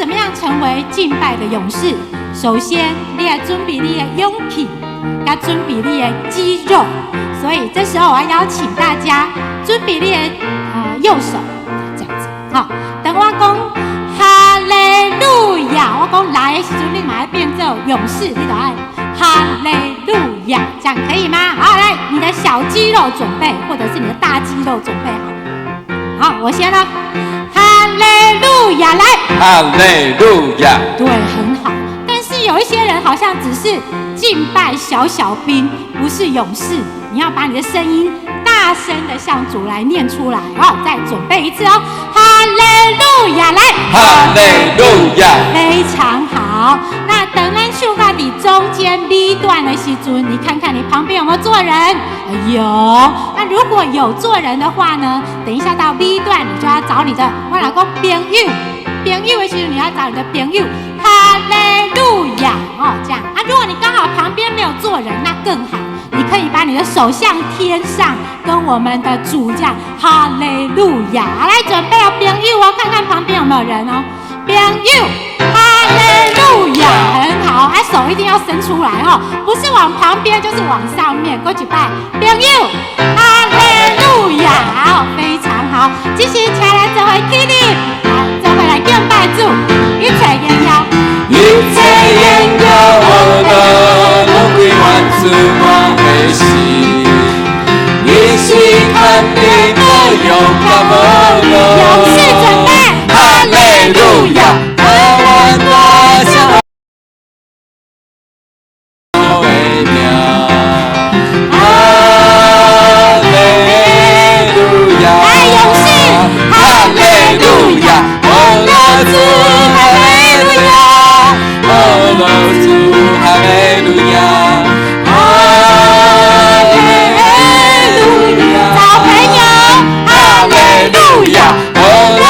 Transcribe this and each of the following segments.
怎麼樣成為敬拜的勇士？首先，你要準備你的勇氣，佮準備你的肌肉。所以這時候我要邀請大家準備你的右手，這樣子。好，等我講哈利路亞，我講來的時陣，你嘛愛變做勇士，你就愛哈利路亞，這樣可以嗎？好，來，你的小肌肉準備，或者是你的大肌肉準備好。好，我先了，哈利路亞，來，哈利路亞，對，很好。但是有一些人好像只是敬拜小小兵，不是勇士。你要把你的聲音大聲的向主來念出來。好，再準備一次哦，哈利路亞，來，哈利路亞，非常好。那等咱唱到佇中間 B 段的時陣，你看看你旁邊有沒有坐人？有。那如果有坐人的話呢？等一下到 B 段，你就要找你的我老公朋友，朋友的時陣你要找你的朋友，哈利路亞哦，這樣啊。如果你剛好旁邊沒有坐人，那更好。你可以把你的手向天上，跟我們的主講哈利路亞。來，準備哦，朋友哦，看看旁邊有沒有人哦。朋友，哈利路亞，很好，啊，手一定要伸出來哦，不是往旁邊就是往上面。過去拜，朋友，哈利路亞，好，非常好。繼續請來做伙起立，來做伙來敬拜主，一切榮耀，一切榮耀我的攏歸還主我的心，伊是看你的勇敢無勇士準備，哈利路亞，我大聲的名，哈利路亞，來，勇士，哈利路亞，我的主哈利路亞，我的主哈利路亞，哈利路亞，找朋友，哈利路亞，我的。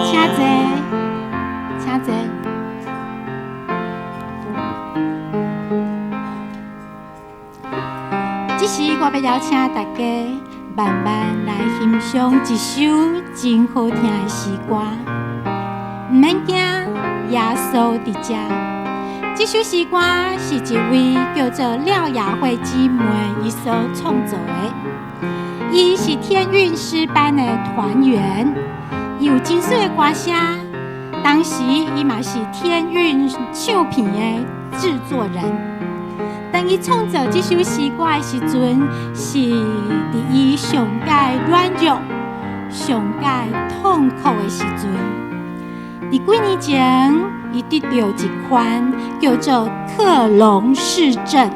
請坐，請坐。這時我欲邀請大家慢慢來欣賞一首真好聽的詩歌。毋免驚，耶穌佇遮。這首詩歌是一位叫做廖雅慧姊妹伊所創作的。伊是天韻詩班的團員，伊有真媠的歌聲。當時伊嘛是天韻唱片的製作人。當伊創作這首詩歌的時陣，是佇伊上蓋軟弱、上蓋痛苦的時陣。佇幾年前，伊得著一款叫做克隆氏症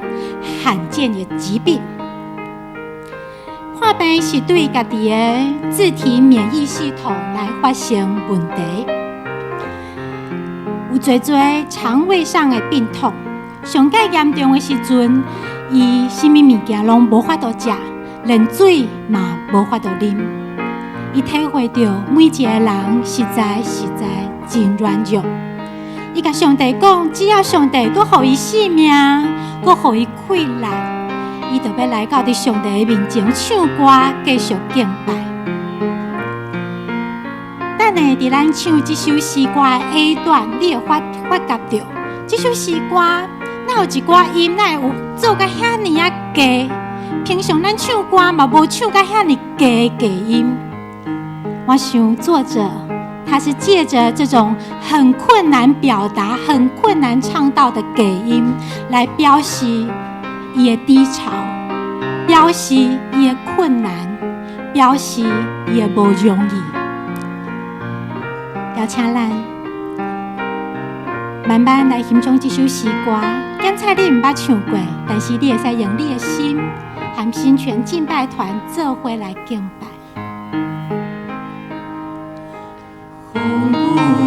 罕見的疾病。看破病是對家己的自體免疫系統來發生問題，有濟濟腸胃上的病痛。上蓋嚴重的時陣，伊啥物物件攏無法度食，連水嘛無法度啉。伊體會著每一個人實在實在真軟弱。伊共上帝講，只要上帝閣予伊性命，閣予伊氣力，伊就欲來到佇上帝的面前唱歌，繼續敬拜。等下佇咱唱這首詩歌的 A 段，你會發發覺著，這首詩歌哪有一寡音，哪會有做甲遐爾仔低？平常咱唱歌嘛無唱甲遐爾低的低音。我想作者他是借著這種很困難表達、很困難唱到的低音，來表示伊的低潮，表示伊的困難，表示伊的無容易。邀請咱慢慢來欣賞這首詩歌。剛才你毋捌唱過，但是你會使用你的心，和新泉敬拜團做伙來敬拜。風雨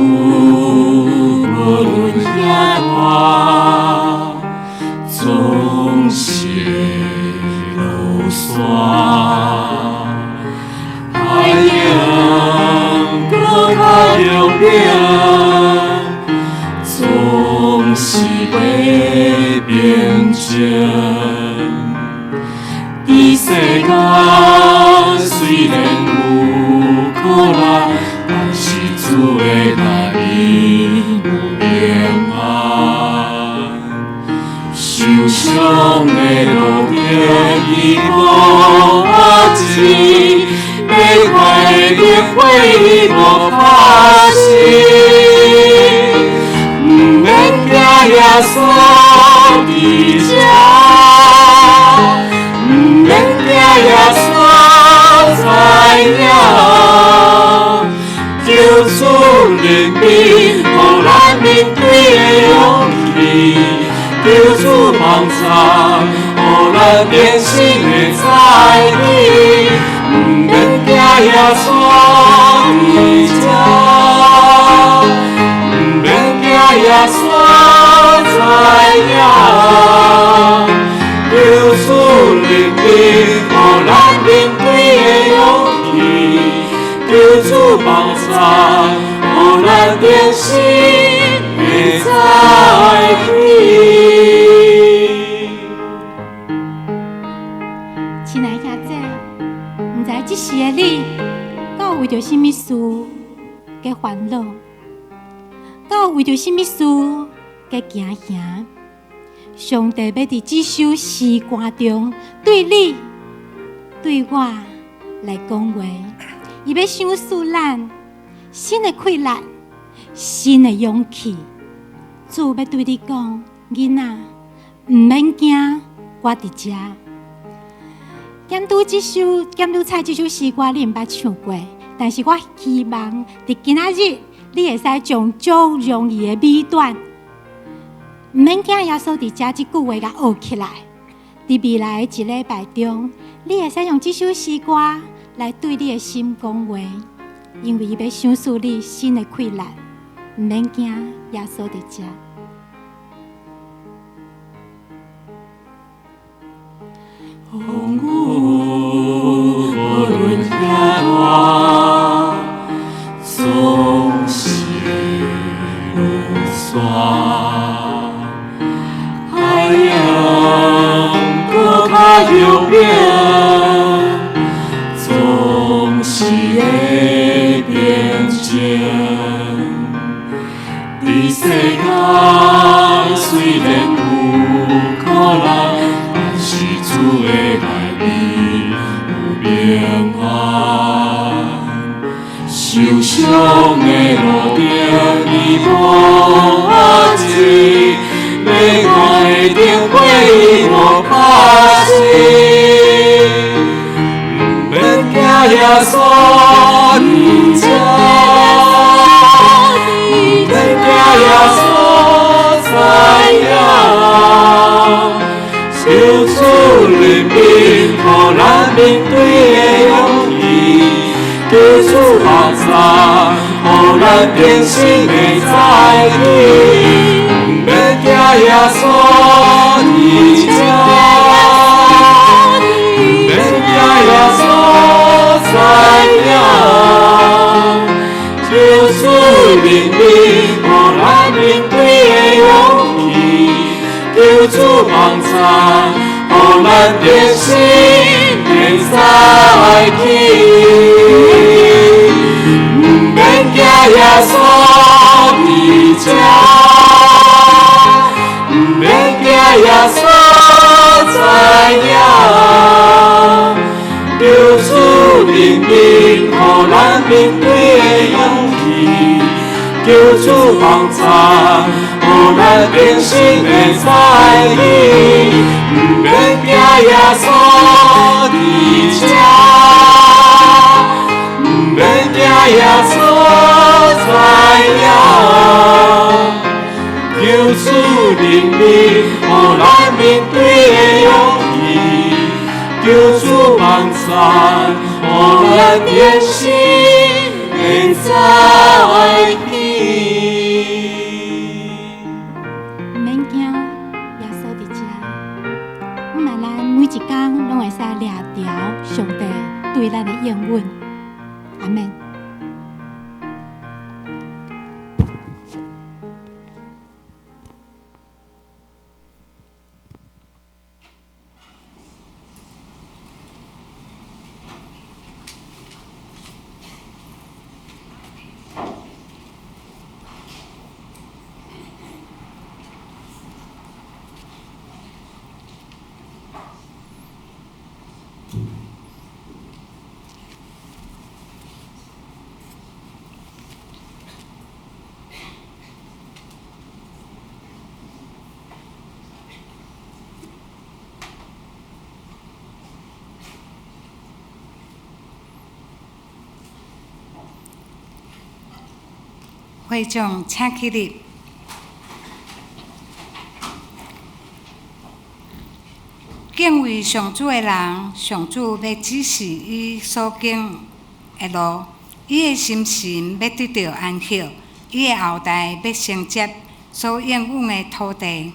無論遐大，總是會落山。海湧閣較勇猛，總是會平靜。佇世間雖然有苦難，但是主的內面有平安。受傷的路途伊無止，欲快的燈火伊無拍熄。毋免驚耶穌佇這，毋免驚耶穌知影。求主憐憫，予咱面對的勇氣；求主幫助，予咱連心會再起。毋免驚耶穌佇這，毋免驚耶穌知影。求主憐憫，予咱面對的勇氣。求主幫助，予咱連心會再起。親愛兄姊，毋知這時的你，敢有為著啥物事加煩惱？敢有為著啥物事加驚嚇？上帝欲佇這首詩歌中對你、對我來講話，伊欲賞賜咱新的氣力、新的勇氣。主欲對你講，囡仔，毋免驚，我佇遮。檢拄這首，檢拄才這首詩歌，你毋捌唱過，但是我希望佇今仔日，你會使將足容易的尾段，毋免驚耶穌佇遮這句話共學起來。佇未來的一禮拜中，你會使用這首詩歌來對你的心講話，因為伊欲賞賜你新的氣力，毋免驚耶穌佇遮。風雨無論遐大，總是會落山。海湧閣較勇猛，總是會平靜。佇世間雖然有苦難，但是主的內面有平安。受傷的路途伊無止，欲看的燈火伊無拍熄。毋免驚耶穌佇這，毋免驚耶穌知影。求主憐憫，予咱面對的赞，予咱变新的再起，毋免惊耶稣伫遮，毋免惊耶稣知影，求主怜悯，予咱面对的勇气，求主帮赞，予咱变新的再起，毋免惊耶稣伫遮，毋免惊耶稣知影，求主怜悯，予咱面对的勇气，求主帮赞，予咱变新的再起，毋免惊耶稣伫遮，毋免惊耶稣知影，求主怜悯，予咱面对的勇气，求主帮赞，予咱变新的再起。毋免惊，耶稣伫遮。毋嘛，咱每一工攏會使掠著上帝對咱的應允。阿們。會眾請起立。敬畏上主的人，上主欲指示伊所行的路，伊的心神欲得著安息，伊的後代欲承接所應允的土地。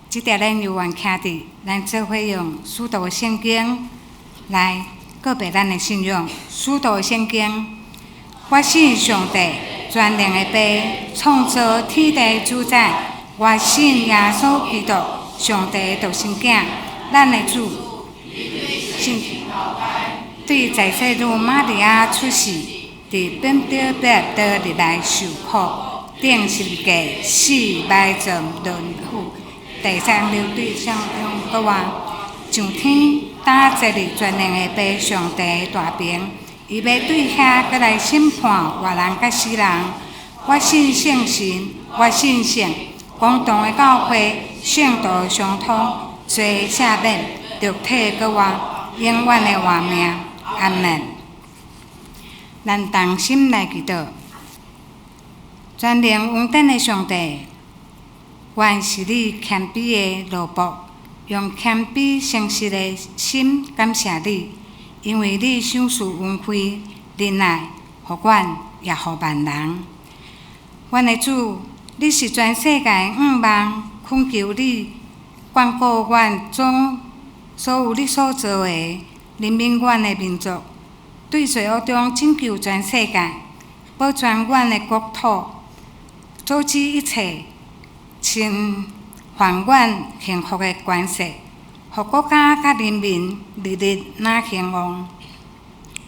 這條咱猶原徛佇，咱做伙用使徒聖經來告白咱的信仰。使徒聖經，我信上帝，全能的父，創造天地主宰。我信耶穌基督，上帝的獨生囝，咱的主。信對在世女瑪利亞出世，佇本丟彼拉多入來受苦，釘十字架，死埋葬，淪復第三日對上中復活，上天搭坐佇全能的父上帝的大爿。伊欲對遐閣來審判活人佮死人。我信聖神，我信聖公同的教會，聖徒相通，罪赦免，肉體閣活，永遠的活命。阿們。咱同心來祈禱。全能恩典的上帝，阮是你謙卑的奴僕，用謙卑誠實的心感謝你。因為你賞賜恩惠、仁愛，予阮也予萬人。阮的主，你是全世界的向望，懇求你眷顧阮總所有你所造的，憐憫阮的民族，對罪惡中拯救全世界，保全阮的國土，阻止一切侵犯阮幸福的權勢。予國家佮人民日日若興旺，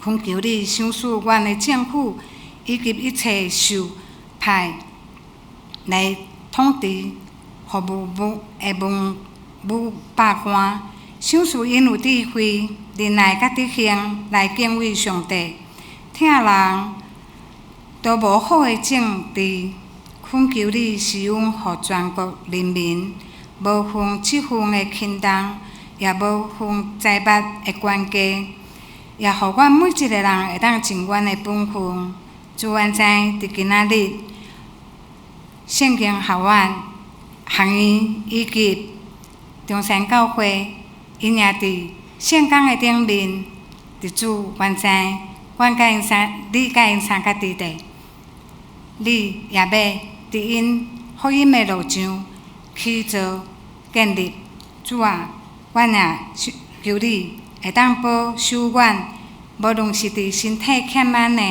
懇求你賞賜阮的政府以及一切受派來統治服務的文武百官，賞賜𪜶有智慧、仁愛佮德行來敬畏上帝，疼人都無好的政治，懇求你施恩予全國人民，無分職分的輕重，也無分財物的懸低，也予阮每一個人會當盡阮的本分。主願哉，佇今仔日聖經學院學院以及中山教會，𪜶也佇聖工的頂面，佇主願哉，阮佮𪜶相，你佮𪜶相佮佇咧，你也欲佇𪜶福音的路上起造建立。主啊，阮也求你會當保守阮，無論是佇身體欠安的，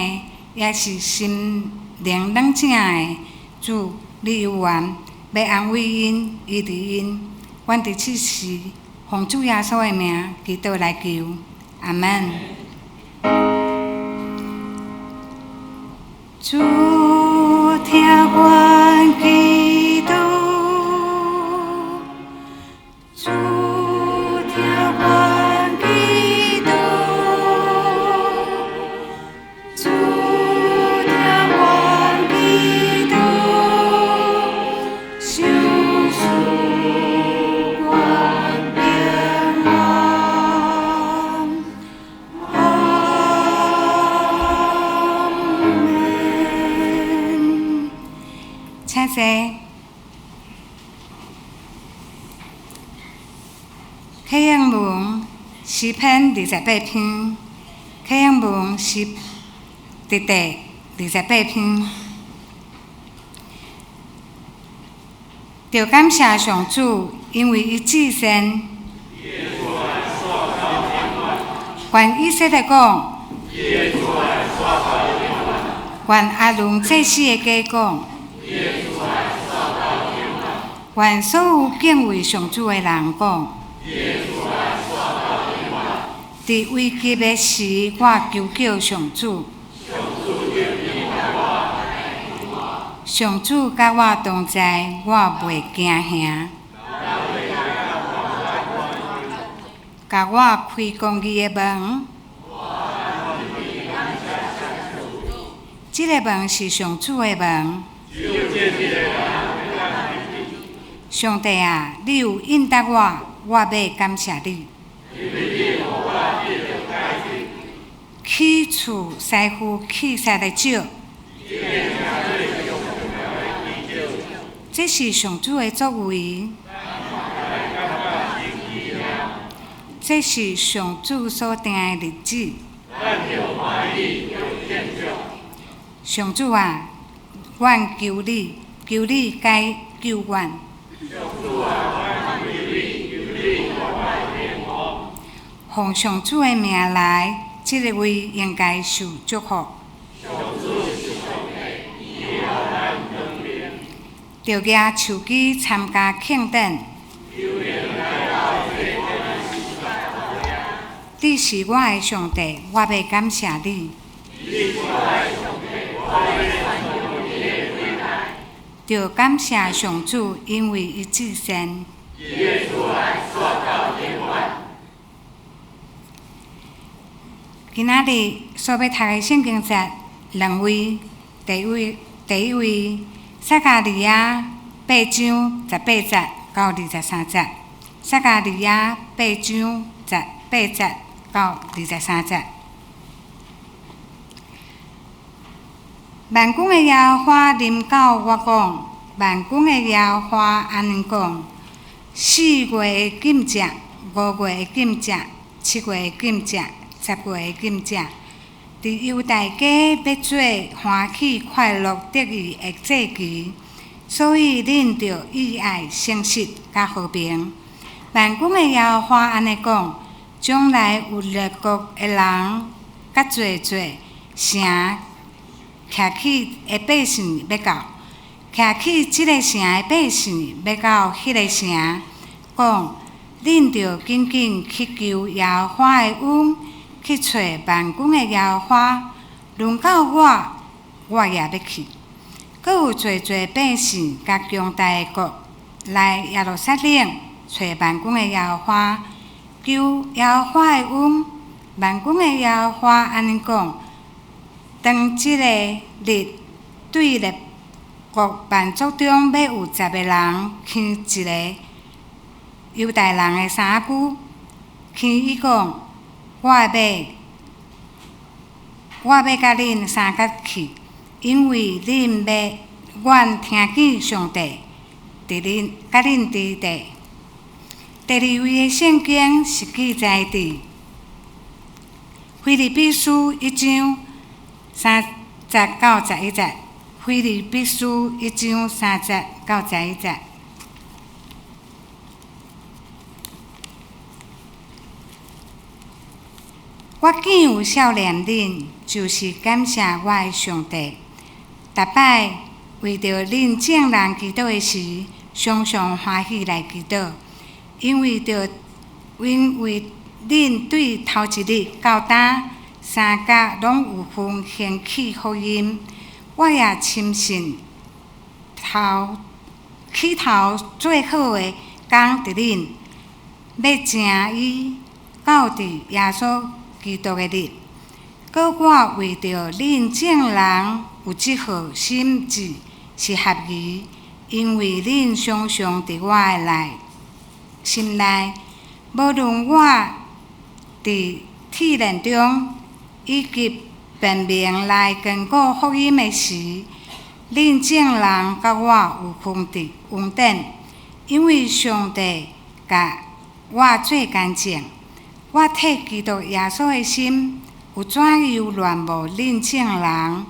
抑是心靈軟正的。主，你有緣欲安慰𪜶，醫治𪜶。阮佇此時奉主耶穌的名祈禱來求，阿門。主聽阮祈禱，主聽阮祈禱，主聽阮祈禱，賞賜阮平安。阿們。請坐。啟應文詩篇28篇，啟應文詩佇第28篇。著感謝上主，因為伊至善。願以色列講，願亞倫祭司的家講，願所有敬畏上主的人講。佇危急的時，我求叫上主。上主佮我同在，我袂驚嚇。共我開公義的門。這个門是上主的門。上帝啊，你有應答我，我欲感謝你。去除師傅棄殺的少。這是上主的作為。這是上主所定的日子。上主啊，阮求你，求你解救阮。奉上主的名來，這个位應該受祝福。著舉手機參加慶典。你是我的上帝，我欲感謝你。著感謝上主，因為伊至善。今仔日所欲讀的聖經節兩位，第一位撒迦利亞8章18節到23節，撒迦利亞8章18節到23節。萬軍的耶和華臨到我講，萬軍的耶和華按呢講：4月的禁食，5月的禁食，7月的禁食，10月的禁食，佇猶大家欲做歡喜快樂得意的祭期，所以恁著意愛誠實佮和平。萬軍的耶和華按呢講：將來有列國的人佮濟濟城徛起的百姓欲到，徛起這个城的百姓欲到彼个城，講：恁著緊緊去求耶和華的恩，去揣萬軍的耶和華。輪到我，我也欲去。閣有濟濟百姓佮強大的國來耶路撒冷揣萬軍的耶和華，求耶和華的恩。萬軍的耶和華按呢講：當這个日對列國萬族中欲有10個人牽一个猶大人的衫袖，牽伊講：我欲佮恁相佮去，因為恁欲阮聽見上帝佇恁佮恁佇咧。第二位的聖經是記載佇腓立比書1章3節到11節，腓立比書1章3節到11節。我見有數念恁，就是感謝我的上帝。逐擺為著恁眾人祈禱的時，常常歡喜來祈禱，因為恁對頭一日到今三工攏有份興起福音。我也深信頭起頭做好的工佇恁，欲成伊到佇耶穌基督的日。閣我為著恁眾人有這號心志是合宜，因為恁常常佇我的心內，無論我佇試煉中，以及辯明來堅固福音的時，恁眾人佮我有份佇恩典，因為上帝共我做見證，我替基督耶穌的心有怎樣戀慕恁眾人，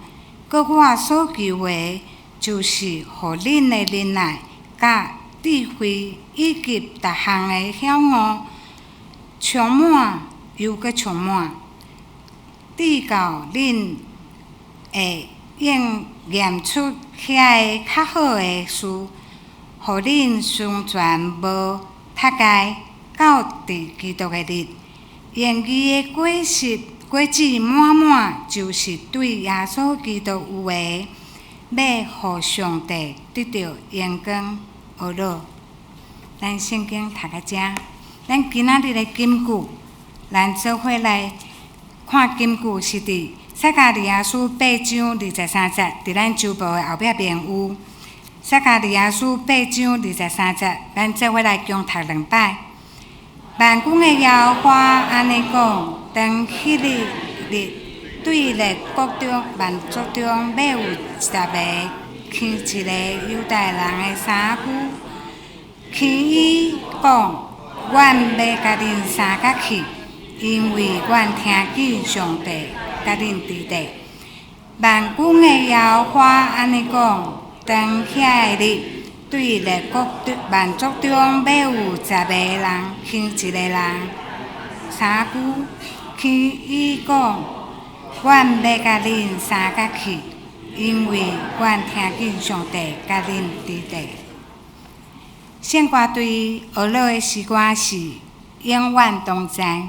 閣我所求的，就是予恁的忍耐、佮智慧以及逐項的曉悟，充滿又閣充滿，直到恁會應驗出遐个較好的事，予恁完全無脫礙，到佇基督的日，言語的果子滿滿，就是對耶穌基督有的，欲予上帝得著榮光呵咾。咱聖經讀到遮，咱今仔日的金句，咱做伙來看金句是佇撒迦利亞書8章23節，佇咱周報的後壁面有。撒迦利亞書八章二十三節，咱做伙來共讀兩擺。萬軍的耶和華按呢講：當彼日對列國中萬族中，欲有10個牽一個猶大人的衫褲，牽伊講：阮欲共恁相佮去，因為阮聽見上帝佮恁佇咧。萬軍的耶和華按呢講：當彼个日，對列國萬族中，欲有10個人牽一個人衫褲，牽伊講：阮欲共恁相佮去，因為阮聽見上帝佮恁佇咧。聖歌隊呵咾的詩歌是永遠同在。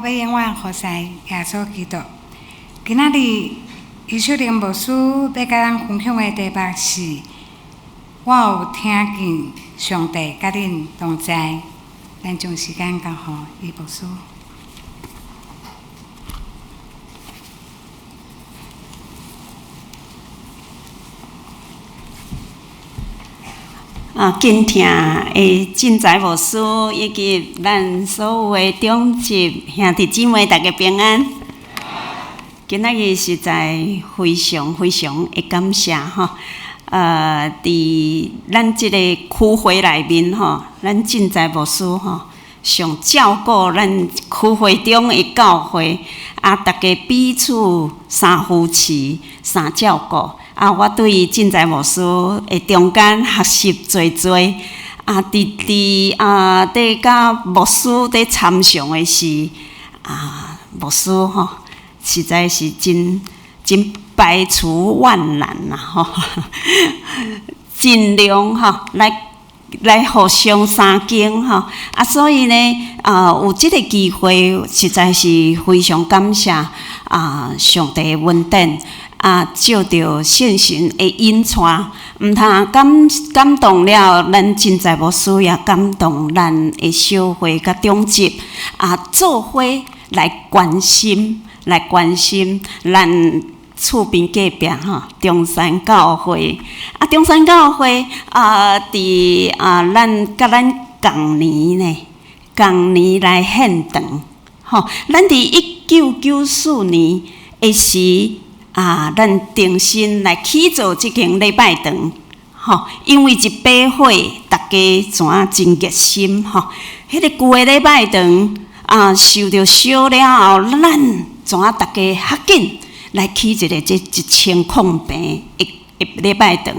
我欲永遠服侍耶穌基督。今仔日余秀玲牧師欲佮咱分享的題目是：我有聽見上帝佮恁同在。咱將時間交予余牧師。啊，敬聽的進財牧師以及咱所有的長執兄弟姊妹，大家平安。今仔日實在非常非常的感謝吼，佇咱這個區會內面吼，咱進財牧師吼，上照顧咱區會中的教會，啊，大家彼此相扶持、相照顧。啊，我對進財牧師的中間學習濟濟，啊，佇佇啊，佇佮牧師佇參詳的時，啊，牧師吼，實在是真真排除萬難啦吼，盡量吼來來互相相敬吼，啊，所以呢，啊，有這個機會，實在是非常感謝啊，上帝的恩典。啊，借著聖神的引帶，毋通感感動了咱進財牧師，也感動咱的小會佮長執啊，做伙來關心，來關心咱厝邊隔壁吼中山教會。啊，中山教會啊，佇啊，咱佮咱仝年呢，仝年來獻堂吼。咱佇1994年的時。啊，咱重新來起造這間禮拜堂，吼，因為一把火，大家怎啊真熱心，吼。彼個舊的禮拜堂啊，受著燒了後，咱怎啊大家較緊來起一個這1000平的禮拜堂。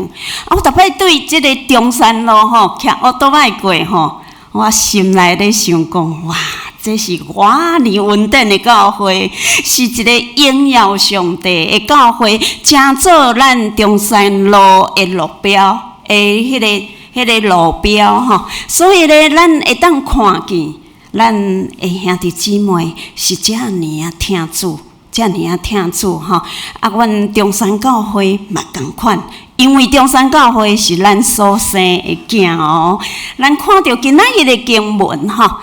啊，我逐擺對這個中山路吼，騎烏多擺過吼，我心內咧想講，哇！這是偌爾恩典的教會，是一個榮耀上帝的教會，成做咱中山路的路標的彼個彼個路標吼。所以咧，咱會當看見，咱的兄弟姊妹是遮爾仔疼主，遮爾仔疼主吼。啊，阮中山教會嘛仝款。因為中山教會是咱所生的囝哦，咱看著今仔日的經文吼，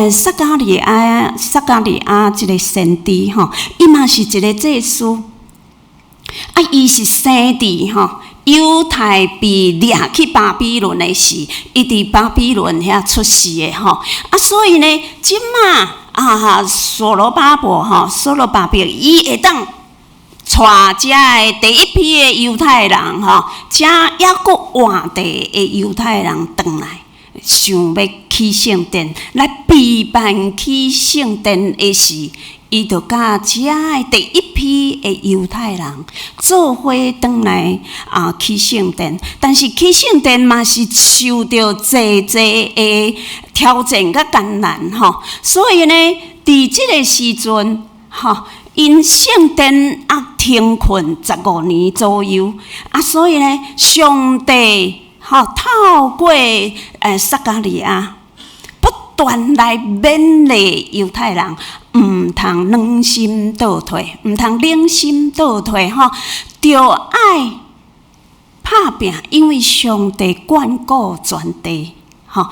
撒迦利亞，撒迦利亞這個先知吼，伊嘛是一個祭司，啊，伊是生佇吼猶太被掠去巴比倫的時，伊佇巴比倫遐出世的吼，啊，所以呢，這馬啊，所羅巴伯吼，所羅巴伯伊會當。帶遮的第一批的猶太人吼，遮猶閣活著的猶太人轉來，想欲起聖殿，來備辦起聖殿的時，伊就佮遮的第一批的猶太人做伙轉來啊起聖殿。但是起聖殿嘛是受著濟濟的挑戰佮艱難吼，所以呢，佇這個時陣吼。𪜶聖殿啊停困15年左右，啊，所以呢，上帝吼透過撒迦利亞不斷來勉勵猶太人，毋通軟心倒退，毋通冷心倒退吼，著愛拍拚，因為上帝管顧全地，吼，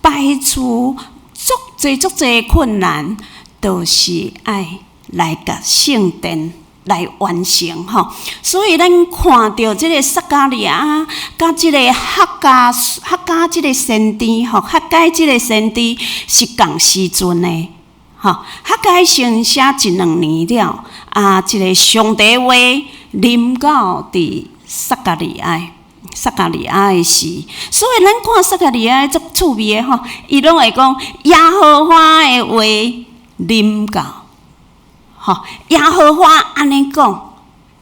排除足濟足濟困難，都是愛。來共聖殿來完成吼，所以咱看著這個撒迦利亞佮這個哈該哈該這個先知吼，哈該這個先知是仝時陣的吼，哈該先寫一兩年了，啊，這個上帝話臨到佇撒迦利亞撒迦利亞的時，所以咱看撒迦利亞足趣味的吼，伊攏會講耶和華的話臨到。吼，耶和華按呢講，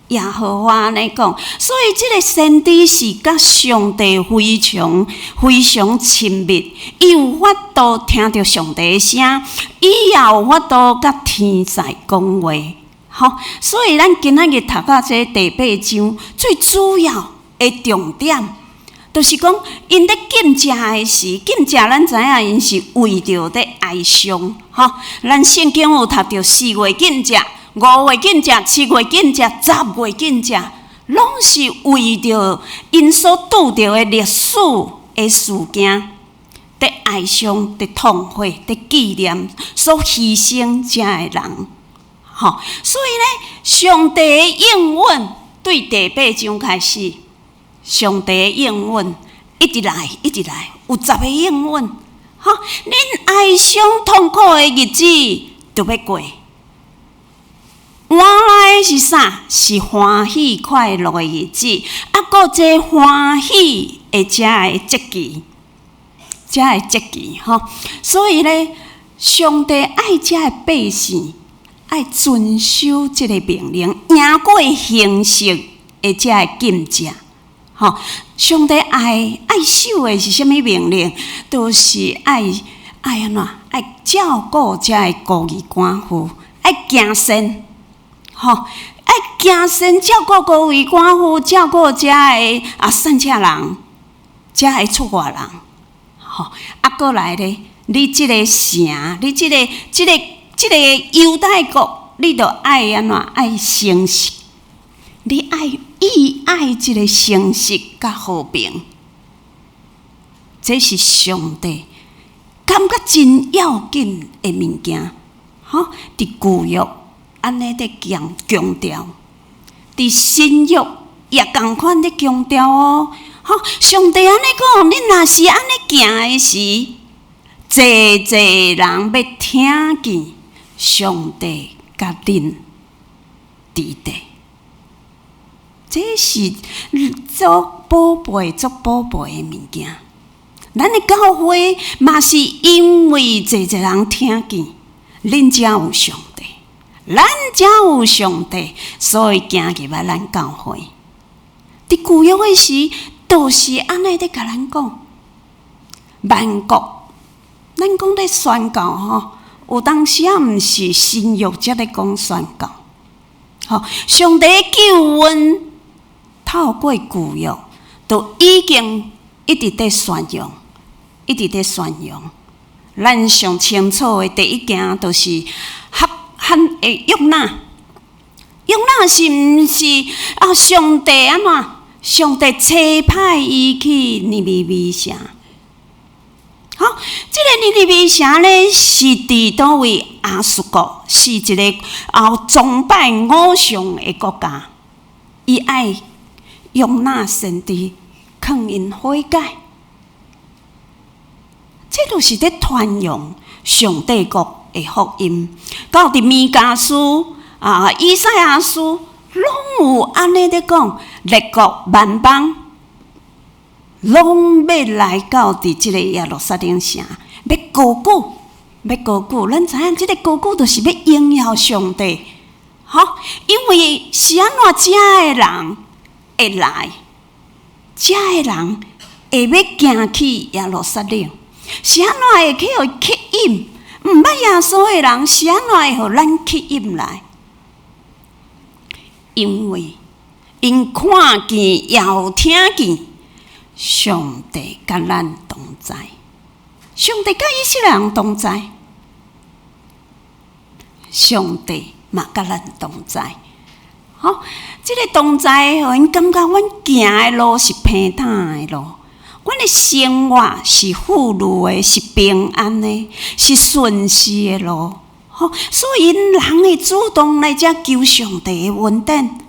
耶和華按呢講，所以這個先知是佮上帝非常非常親密，伊有法度聽著上帝的聲，伊也有法度佮天使講話。吼，所以咱今仔日讀到這第八章，最主要的重點，就是講，𪜶咧禁食的時，禁食咱知影𪜶是為著咧哀傷，吼。咱聖經有讀著四月禁食、五月禁食、七月禁食、十月禁食，攏是為著𪜶所拄著的歷史的事件，佇哀傷、佇痛悔、佇紀念所犧牲遮的人，吼。所以咧，上帝的應允對第八章開始。上帝的應允一直來，一直來，有十个應允。吼，恁哀傷痛苦的日子就欲過，換來的是啥？是歡喜快樂的日子。啊，閣這歡喜的遮的節期，遮的節期吼。所以咧，上帝愛遮的百姓愛遵守這个命令，贏過形式的遮的禁食。吼，上帝愛愛守的是啥物命令？就是愛愛按怎？愛照顧遮的孤兒寡婦，愛行善，吼，愛行善照顧孤兒寡婦，照顧遮的啊散赤人，遮的出外人，吼，啊，閣來咧，你這个城，你這个這个這个猶大國，你著愛按怎？愛誠實，你愛。伊愛這个誠實佮和平，這是上帝感覺真要緊的物件。吼，佇舊約按呢佇強強調，佇新約也仝款佇強調哦。吼，上帝按呢講，恁若是按呢行的時，濟濟人欲聽見上帝佮恁佇地。這是足寶貝、足寶貝的物件。咱的教會嘛是因為濟濟人聽見，恁遮有上帝，咱遮有上帝，所以行入來咱教會。佇舊約的時，就是按呢佇共咱講，萬國，咱講咧宣教吼，有當時仔毋是新約才咧講宣教，吼，上帝救恩。透過舊約，就已經一直佇宣揚，一直佇宣揚。咱上清楚的第一件，就是約翰的約拿。約拿是毋是啊？上帝按怎？上帝差派伊去尼尼微城。好，這个尼尼微城咧，是佇佗位亞述國，是一个啊崇拜偶像的國家。伊愛約拿先知勸𪜶悔改，這就是佇傳揚上帝國的福音。到佇彌迦書啊、以賽亞書，攏有按呢佇講，列國萬邦攏欲來到佇這个耶路撒冷城，欲高舉，欲高舉。咱知影，這个高舉就是欲榮耀上帝，吼，因為是按怎遮的人會來，遮的人會欲行去耶路撒冷，是按怎會去予吸引？毋捌耶穌的人是按怎會予咱吸引來？因為𪜶看見也有聽見上帝佮咱同在，上帝佮以色列人同在，上帝嘛佮咱同在。吼，這个同在，予𪜶感覺阮行的路是平坦的路，阮的生活是富裕的，是平安的，是順遂的路。吼，所以人會主動來遮求上帝的恩典，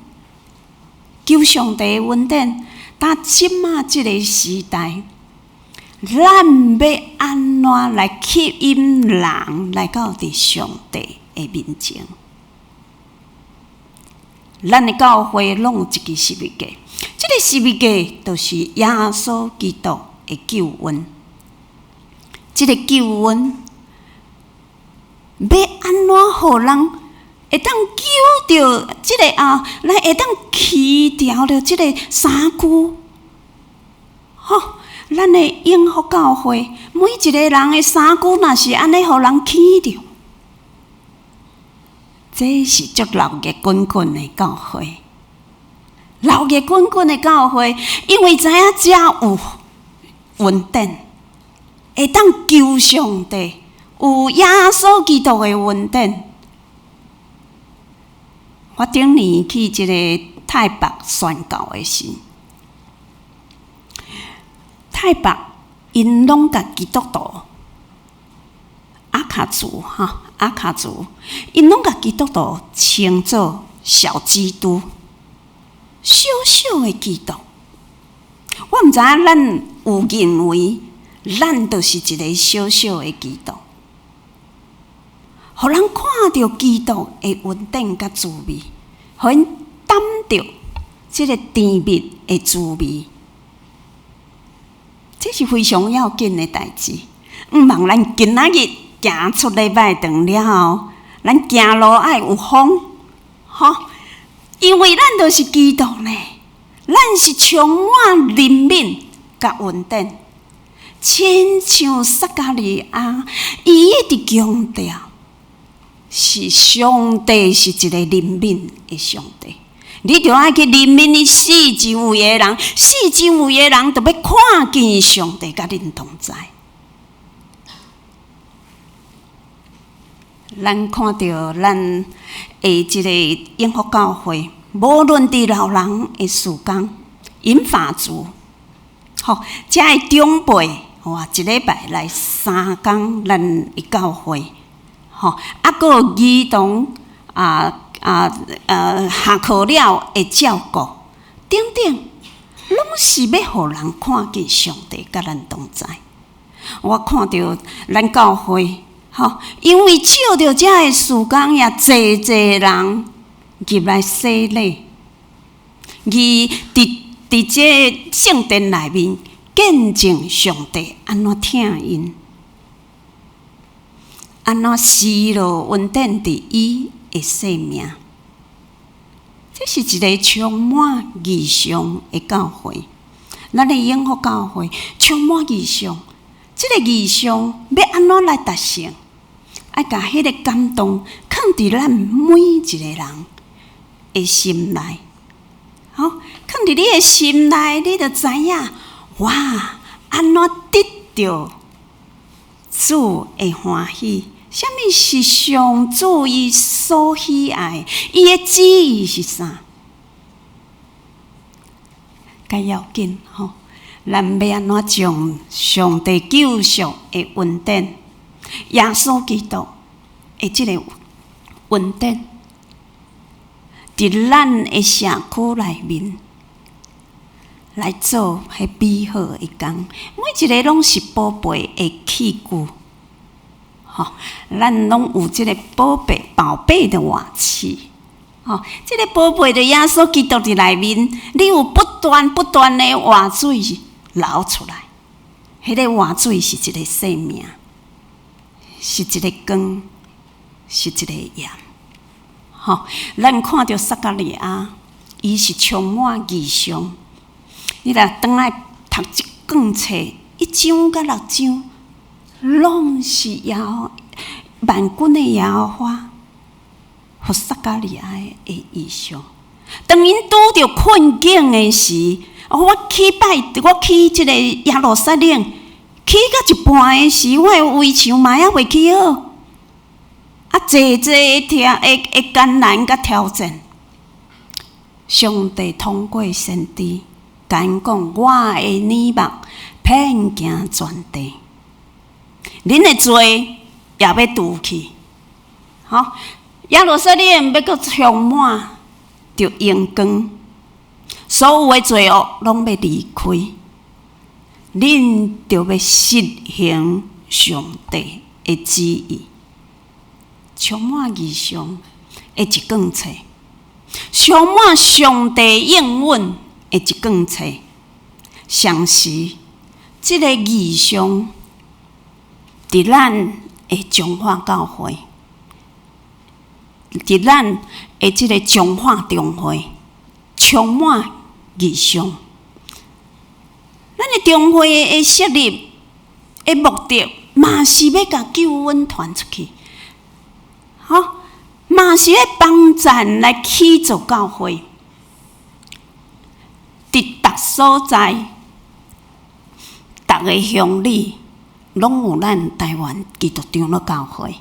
求上帝的恩典。但這馬這个時代，咱欲按怎來吸引人來到佇上帝的面前？咱的教會攏有一支十字架，這个十字架就是耶穌基督的救恩。這个救恩欲按怎予人會當救著這个啊？咱會當去掉著這个衫舊？吼，咱的永福教會每一个人的衫舊，若是按呢予人去著，這是足熱熱滾滾的教會。鬧熱滾滾的教會，因為知影遮有恩典，會當求上帝，有耶穌基督的恩典。我頂年去這个泰北宣教的時，泰北𪜶攏共基督徒阿卡族哈，阿卡族，𪜶攏共基督徒稱做小基督，小小的基督。我毋知影咱有認為，咱就是一个小小的基督，予人看著基督的恩典佮滋味，予𪜶擔著這个甜蜜的滋味，這是非常要緊的代誌。毋望咱今仔日行出禮拜堂了後，咱行路愛有風，吼，因為咱就是基督呢，咱是充滿憐憫佮恩典，親像撒迦利亞，伊一直強調，是上帝是一个憐憫的上帝。你著愛去憐憫你四周圍的人，四周圍的人著欲看見上帝佮恁同在。咱看著咱的這个永福教會，無論佇老人的事工，銀髮族，吼，遮的長輩，哇，一禮拜來三工，咱的教會，吼，啊，閣有兒童啊啊啊，下課了會照顧，等等，攏是欲予人看見上帝佮咱同在。我看著咱教會，吼，因為照著遮的事工，也濟濟人入來洗禮，而佇佇這聖殿內面見證上帝按怎疼𪜶，按怎施落恩典佇伊的生命。這是一个充滿異象的教會，咱的永福教會充滿異象。這个異象欲按怎來達成？愛共彼个感動囥佇咱每一个人的心內，吼，囥佇你的心內，你就知影，哇，按怎得著主的歡喜？啥物是上主伊所喜愛？伊的旨意是啥？較要緊吼，咱欲按怎將上帝救贖的恩典，耶穌基督的這个恩典，佇咱的社區內面來做彼美好的工，每一个攏是寶貝的器具，吼，咱攏有這个寶貝寶貝的瓦器，吼，這个寶貝的耶穌基督佇內面，你有不斷不斷的活水流出來，彼个活水是一个生命，是一个光，是一个鹽。吼，咱看著撒迦利亞，伊是充滿異象。你若轉來讀這卷冊，一章佮六章，攏是耶萬軍的耶和華，予撒迦利亞的異象。當𪜶拄著困境的時，我去拜，我去這個耶路撒冷，起到一半的時，我的圍牆嘛猶未起好，啊，濟濟的挑的的艱難佮挑戰，上帝通過先知，共𪜶講，我的眼目遍行全地，恁的罪也欲除去，吼，耶路撒冷欲閣充滿著榮光，所有的罪惡攏欲離開，恁著欲實行上帝的旨意，充滿異象的一卷冊，充滿上帝應允的一卷冊。同時，這个異象佇咱的彰化教會，佇咱的這个彰化中會，充滿異象。咱的中會的設立的目的，嘛是欲共救恩傳出去，吼，嘛是欲幫贊來起造教會。逐所在，逐个鄉里，攏有咱臺灣基督長老教會。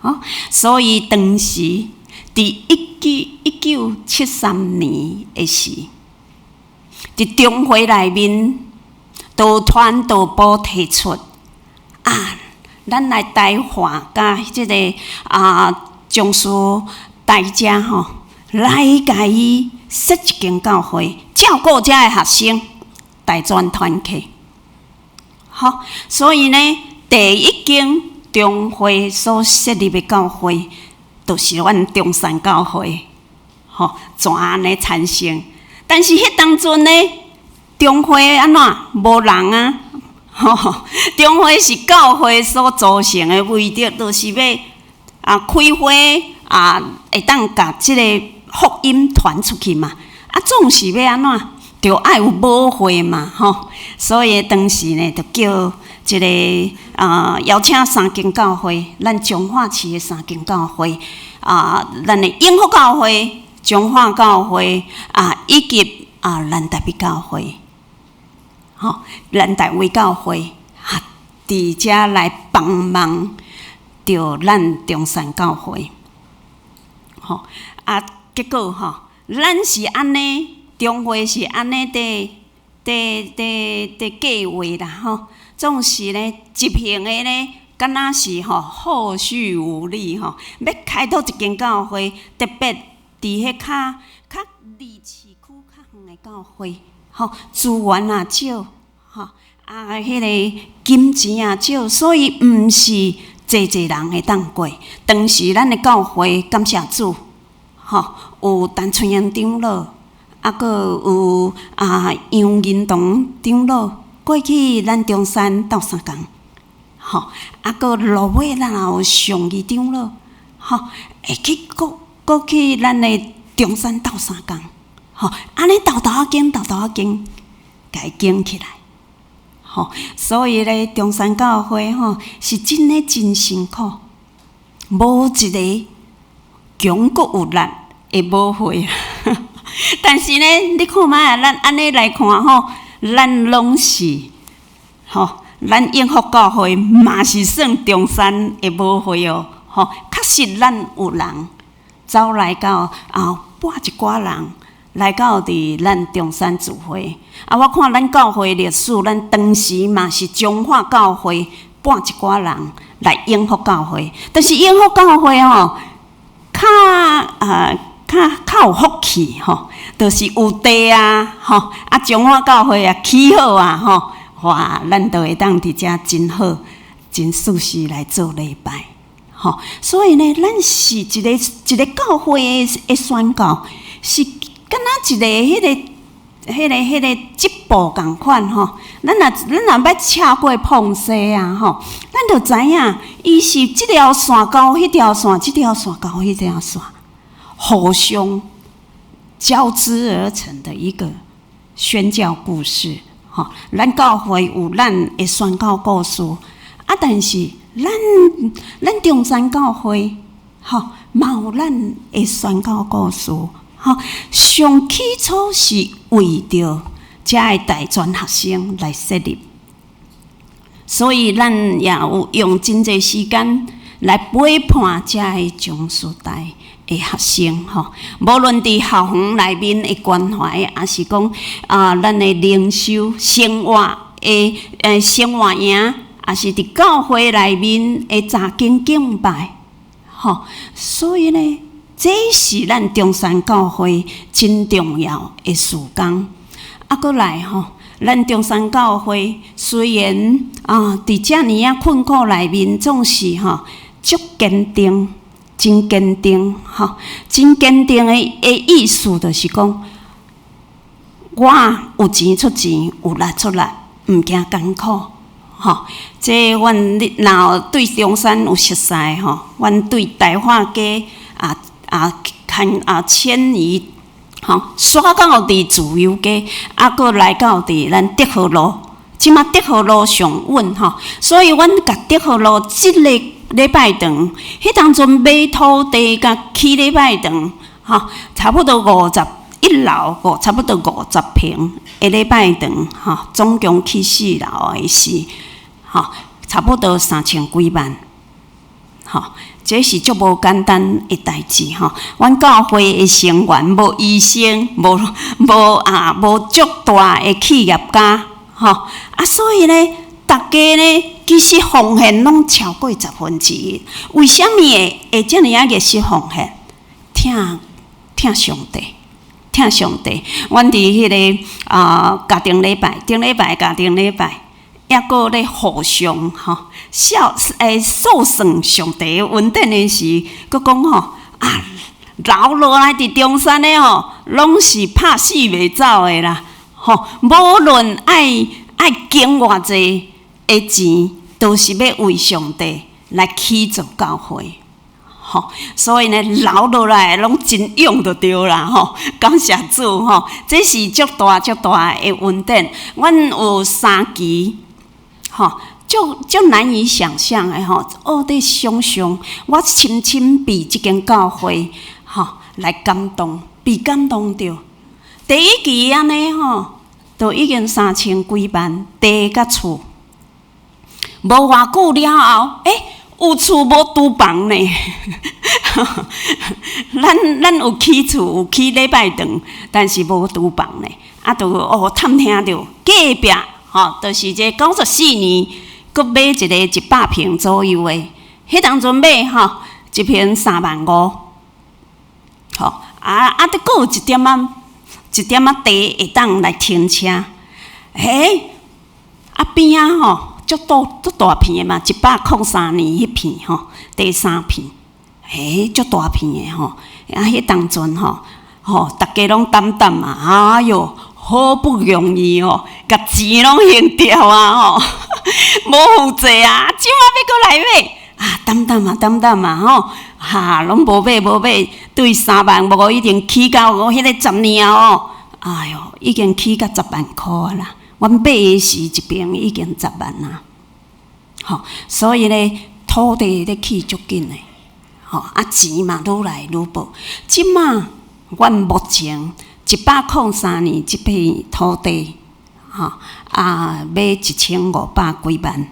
吼，所以當時佇1973年的時，佇中會內面，就傳道部提出啊，咱來台化佮這个張師大家吼，來共伊設一間教會，照顧遮的學生，大專團契。吼，所以呢，第一間中會所設立的教會，就是阮中山教會，吼，怎按呢產生？但是彼當陣呢，中會按怎無人啊？吼，中會是教會所組成的，為著就是欲開會啊，會當共這个福音傳出去嘛。啊，總是欲按怎？著愛有母會嘛，吼。所以當時呢，就叫這个邀請三間教會，咱彰化市的三間教會啊，咱的永福教會、彰化教會啊，以及南台北教會，吼，南大衛教會啊，佇遮來幫忙著咱中山教會，吼啊，結果吼，咱是按呢，中會是按呢佇佇佇佇計劃啦，吼，總是呢執行的呢，敢若是吼後續無力吼，欲開拓一間教會，特別佇彼較較離市區較遠的教會，吼，資源也少，吼，啊，彼个金錢也少，所以毋是濟濟人會當過。當時咱的教會感謝主，吼，有陳春英長老，啊，閣有楊銀堂長老過去咱中山鬥相共，吼，啊，閣落尾咱也有尚義長老，吼，會去閣閣去咱的中山鬥相共，吼，按呢沓沓仔間，沓沓仔間，共伊經起來，吼，所以咧，中山教會吼是真的真辛苦，無一个強閣有力的母會。但是呢，你看覓啊？咱按呢來看吼，咱攏是吼，咱永福教會嘛是算中山的母會哦，吼，確實咱有人走來到帶一寡人來到佇咱中山聚會。啊，我看咱教會歷史，咱當時嘛是彰化教會帶一寡人來永福教會，但是永福教會吼，較較較有福氣吼，就是有地啊，吼，啊彰化教會啊起好啊，吼，哇，咱就會當佇遮真好、真舒適來做禮拜，吼。所以呢，咱是一个一个教會的宣教，是敢若一个彼个、彼个、彼个織布仝款吼。咱若欲車過膨西啊，吼，咱就知影，伊是這條線交彼條線，這條線交彼條線。互相交織而成的一個宣教故事，吼，咱教會有咱的宣教故事，啊，但是咱咱中山教會，吼，嘛有咱的宣教故事，吼，上起初是為著遮的大專學生來設立，所以咱也有用真濟時間來陪伴遮的中師大的學生吼，無論佇校園內面的關懷，抑是講啊，咱的靈修生活的生活營，抑是佇教會內面的查經敬拜，吼，所以呢，這是咱中山教會真重要的事工。啊，閣來吼，咱中山教會雖然啊，佇遮爾仔困苦內面，總是吼足堅定。真堅定，吼！真堅定的的意思就是講，我有錢出錢，有力出力，毋驚艱苦，吼！這阮若對中山有熟似吼，阮對大化街遷移，吼，徙到佇自由街，啊，閣來到佇咱德和路，這馬德和路上穩吼，所以阮共德和路這个禮拜堂，彼當陣買土地共起禮拜堂，吼，差不多五十一樓差不多50坪的禮拜堂，吼，總共起四樓的是，吼，差不多3000幾萬，吼，這是足無簡單的代誌，吼。阮教會的成員無醫生，無足大的企業家，吼，啊，所以呢，逐家呢，其實奉獻攏超過1/10。為啥物會遮爾仔熱心奉獻？疼疼上帝，疼上帝。阮佇彼个家庭禮拜、頂禮拜、家庭禮拜，抑閣咧互相吼，數數算上帝恩典的時，閣講吼啊，留落來佇中山的吼，攏是拍死袂走的啦，吼，無論愛捐偌濟的錢，都是欲為上帝來起造教會，吼，所以呢，留落來攏真勇就對啦，吼，感謝主吼，這是足大足大的恩典。阮有三期，吼，足足難以想像的吼，哦，佇想像，我深深被這間教會吼來感動，被感動著。第一期按呢吼，都已經3000幾萬地佮厝。無偌久了後，欸，有厝無廚房呢。咱有起厝，有起禮拜堂，但是無廚房呢。啊，就哦探聽著隔壁吼，就是這94年，閣買一个100坪左右的，彼當陣買吼，一坪3萬5，吼啊啊！閣閣有一點仔一點仔地會當來停車，欸，啊邊仔吼。足大足大片的嘛，103年彼片吼，第三片，欸，足大片的吼，啊，彼當陣吼，吼，逐家攏膽膽啊，哎喲，好不容易吼，共錢攏還掉啊吼，無負債啊，這馬欲閣來買，啊，膽膽啊，膽膽啊，吼，哈，攏無買無買，對3萬5已經起到彼个10年後，哎喲，已經起到10萬箍啊啦。阮買的時一坪已經十萬啊，吼，所以咧土地咧起足緊的，吼，啊錢嘛愈來愈薄。這馬阮目前103年這片土地，吼，啊買1500幾萬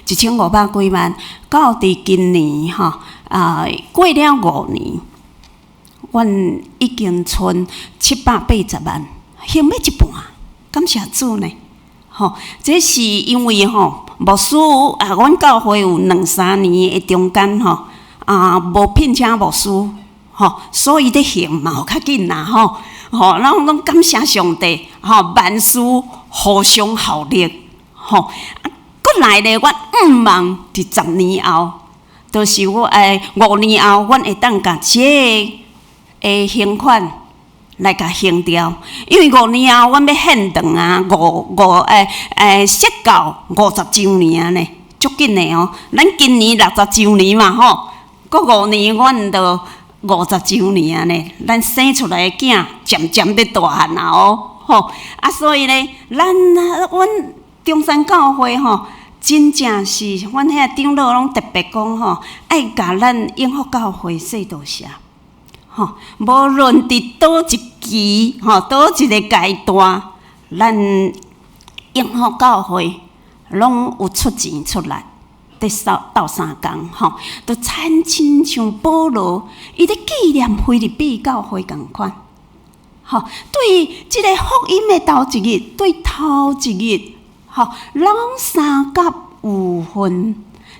，1500幾萬，到佇今年吼，啊過了5年，阮已經賰780萬，還欲一半。感謝主呢，吼，這是因為吼牧師啊，阮教會有兩三年的中間吼啊，無聘請牧師吼，所以咧還嘛有較緊啦吼，吼，咱攏感謝上帝吼，萬事互相效力吼，啊，閣來咧，我向望佇10年後，就是我5年後，阮會當共這个的還款來共還掉，因為5年後，阮欲獻堂啊，五五欸設教50週年呢，足緊的哦。咱今年60週年嘛吼，閣五年阮就50週年啊呢。咱生出來的囝漸漸欲大漢啊哦，吼啊，所以呢，咱阮中山教會吼，真正是阮遐長老攏特別講吼，愛共咱永福教會說多謝。吼，無論佇佗一期，吼，佗一个階段，咱永福教會攏有出錢出力，佇鬥相共，吼，就親親像保羅，伊咧紀念腓立比教會仝款，吼，對這个福音的頭一日，對頭一日，吼，攏相佮有份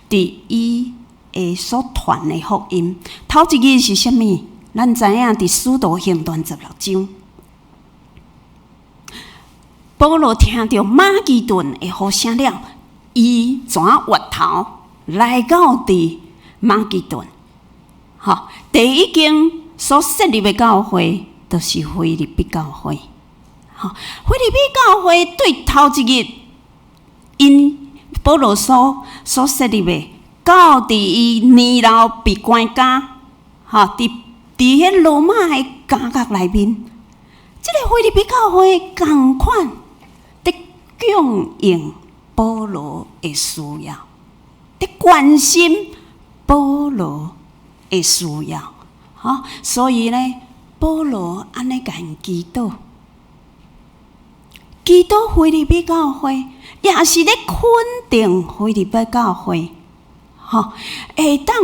佇伊的所傳的福音。頭一日是啥物？咱知影，佇使徒行傳16章，保羅聽著馬其頓的呼聲了，伊怎越頭來到佇馬其頓？吼，第一間所設立的教會，就是腓立比教會。吼，腓立比教會對頭一日，𪜶保羅所設立的，到佇伊年老被關監，吼，佇彼羅馬的監獄內面，這个腓立比教會仝款佇供應保羅的需要，佇關心保羅的需要，吼，所以呢，保羅按呢共𪜶祈禱，祈禱腓立比教會，也是咧肯定腓立比教會，吼，會當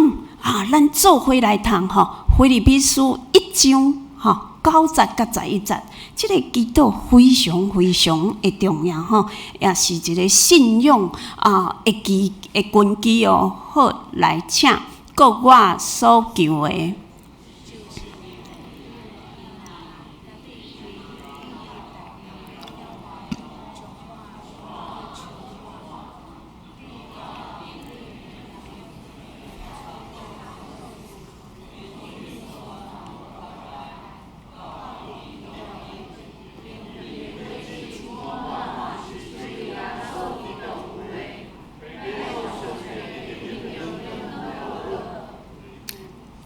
啊，咱做伙來讀吼，腓立比書一章吼9節佮11節，這个祈禱非常非常的重要吼，也是一个信仰啊的基的根基哦。好，來請閣我所求的。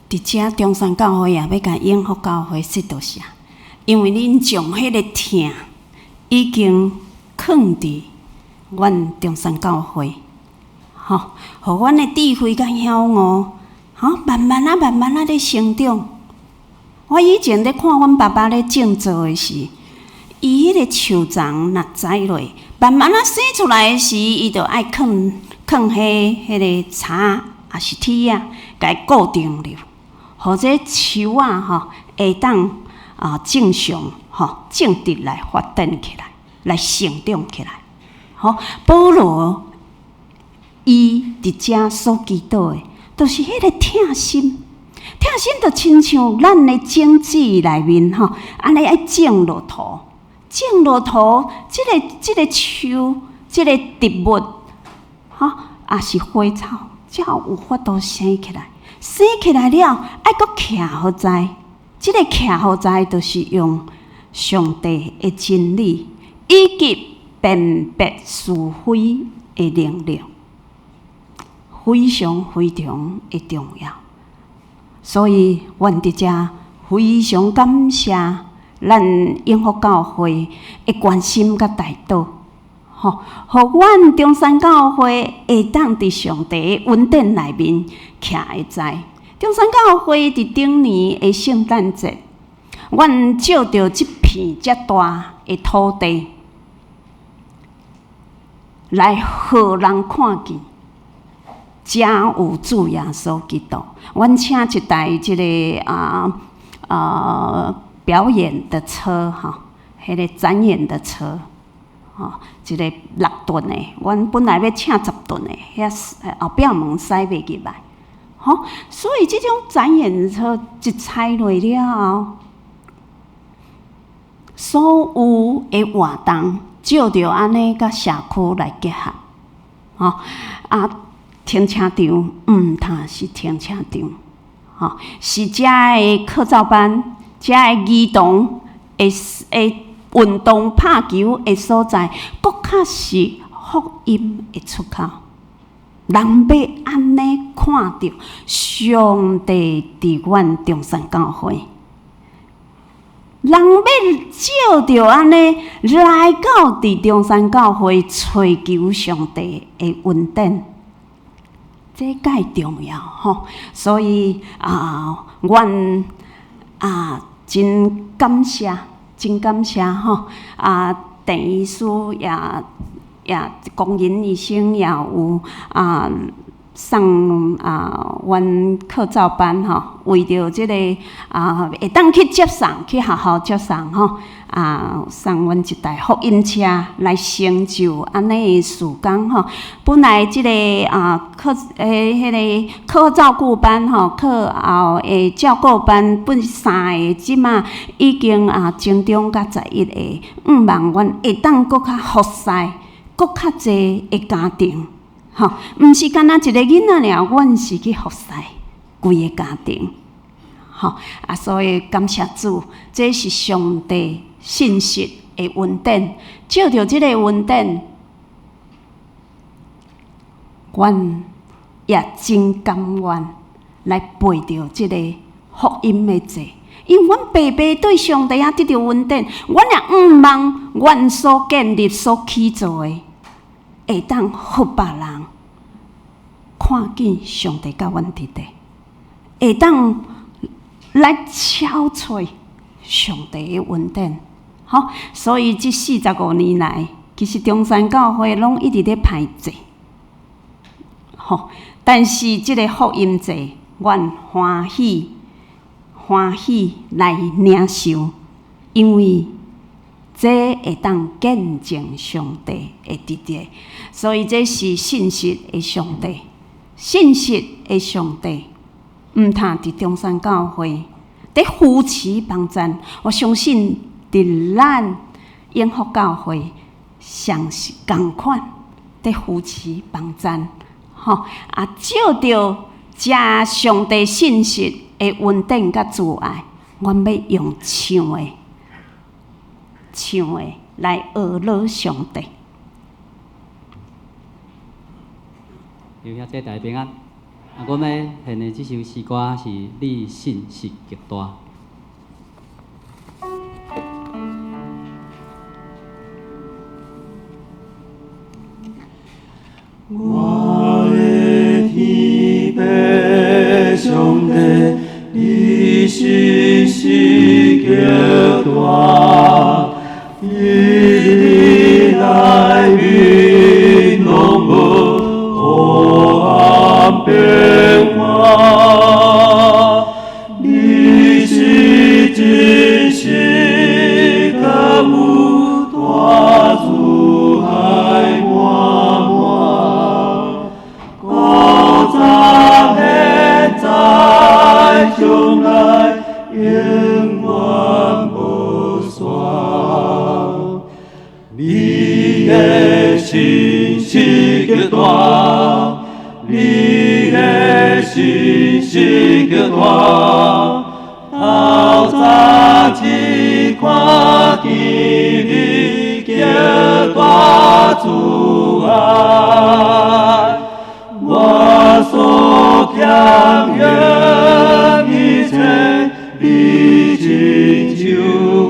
佇遮中山教會也欲共永福教會說多謝，因為恁將彼个疼已經囥佇阮中山教會，吼，予阮的智慧佮曉悟，吼，慢慢仔慢慢仔咧成長。我以前咧看阮爸爸咧種稻的時，伊彼个樹欉若栽落，慢慢仔生出來的時，伊就愛囥囥彼彼个柴，抑是鐵仔，共伊固定著。予這樹仔吼會當啊正常吼正直來發展起來，來成長起來。吼，保羅伊佇遮所祈禱的，就是彼个疼心，疼心就親像咱的種子內面吼，按呢愛種落土，種落土，這个這个樹，這个植物，吼，抑是花草，才有法度生起來。生起來了，愛閣徛予在，這个徛予在，就是用上帝的真理以及辨別是非的能力，非常非常的重要。所以，阮佇遮非常感謝咱永福教會的關心佮代禱，吼，予阮中山教會會當佇上帝的恩典內面徛會在。中山教會佇頂年的聖誕節，阮借著這片遮大的土地，來予人看見，遮有主耶穌基督。阮請一台這个表演的車，吼，彼个展演的車。吼，一个6噸的，阮本來欲請10噸的，遐後壁門駛袂入來，吼，所以這種展演車一拆落了後，所有的活動照著按呢佮社區來結合，吼，啊，停車場毋但是停車場，吼，是遮的課照班，遮的兒童的運動拍球的所在，閣較是福音的出口。人欲按呢看著上帝佇阮中山教會，人欲照著按呢來到佇中山教會揣求上帝的恩典，這蓋重要吼。所以啊，阮啊真感謝。真感謝吼！啊，鄭醫師也也龚仁醫生也有啊送啊，阮課照班吼，為著這個啊會當去接送，去學校接送吼啊，送阮一台福音車來成就按呢的事工吼。本來這個啊課彼个課照顧班吼，課後的照顧班本3个，這馬已經啊增長到11個，向望阮會當閣較服侍，閣較濟的家庭，吼，毋是干焦一个囡仔爾，阮是去服侍規个家庭，吼啊，所以感謝主，這是上帝信實的恩典，借著這個恩典，阮也真甘願來背著這个福音的債，因為阮白白對上帝遐得著恩典，阮也向望阮所建立、所起造的，會當予別人看見上帝佮阮佇咧，會當來敲揣上帝的恩典。吼，所以這45年來，其實中山教會攏一直咧歹濟，吼。但是這个福音祭，阮歡喜歡喜來領受，因為這會當見證上帝的直接，所以這是信實的上帝，信實的上帝，毋但佇中山教會，佇扶持幫贊，我相信佇咱永福教會，相是仝款，佇扶持幫贊，吼啊，借著遮上帝信實的恩典佮慈愛，阮欲用唱的、唱的來呵咾上帝。弟兄姊妹平安。啊，阮欲獻的這首詩歌是《你信實極大》。我的天父上帝，你信實極大，你內面攏無黑暗變化，你是真實閣有大慈愛滿滿，古早現在將來永遠無煞。你的信實極大，你的信實極大，透早只看見你極大慈愛，我所欠用一切，你親手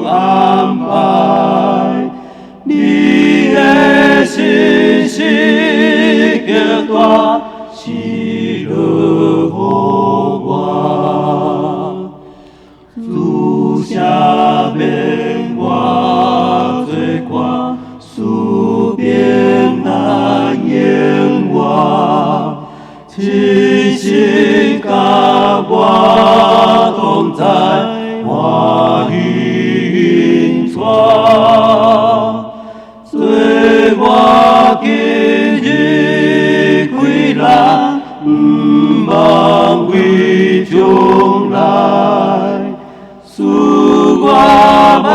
安排。你的信實極大，是樂予我。主赦免我罪過，使平安迎我，親身佮我同在，歡喜引帶。做我今日開朗，毋茫為將來，使我萬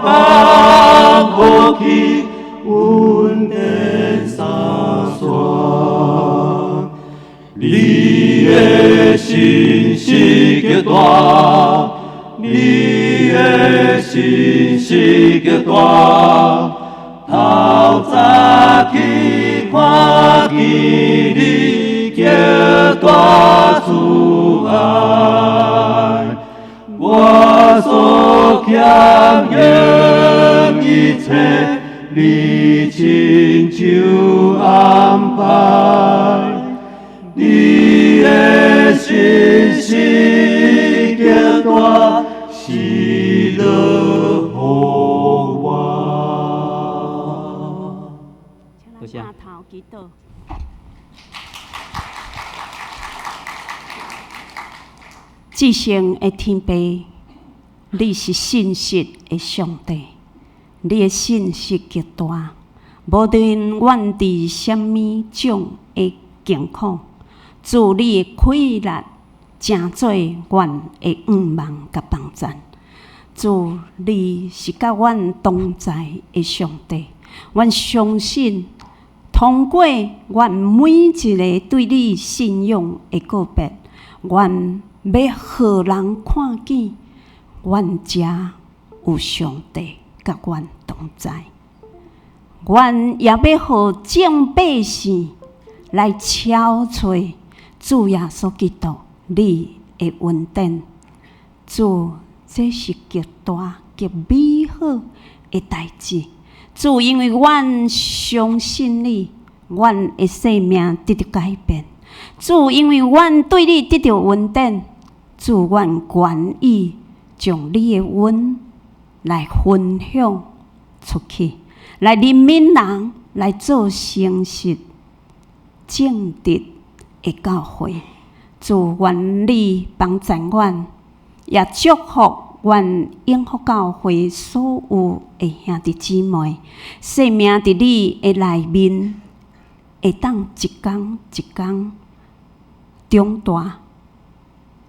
邦福氣，恩典灑刷。你的信實極大，你的信實極大，透早起看見你極大慈愛，我所欠用一切，你親手安排。你的信實極大，是樂予我。多謝。請咱頭祈禱。至聖的天父，你是信實的上帝，你的信實極大，無論阮佇啥物種的境況，主你的氣力成做阮的向望佮幫贊。主，你是佮阮同在的上帝，阮相信通過阮每一个對你信仰的告白，阮欲予人看見，阮遮有上帝佮阮同在。阮也欲予眾百姓來超揣主耶穌基督你的恩典。主，這是極大極美好的代誌。主，因為阮相信你，阮的生命得著改變。主，因為阮對你得著恩典，主，阮願意將你的恩來分享出去，來憐憫人，來做誠實正直的教會。主，願你幫助阮，也祝福阮永福教會所有的兄弟姊妹，生命佇你的內面，會當一工一工長大，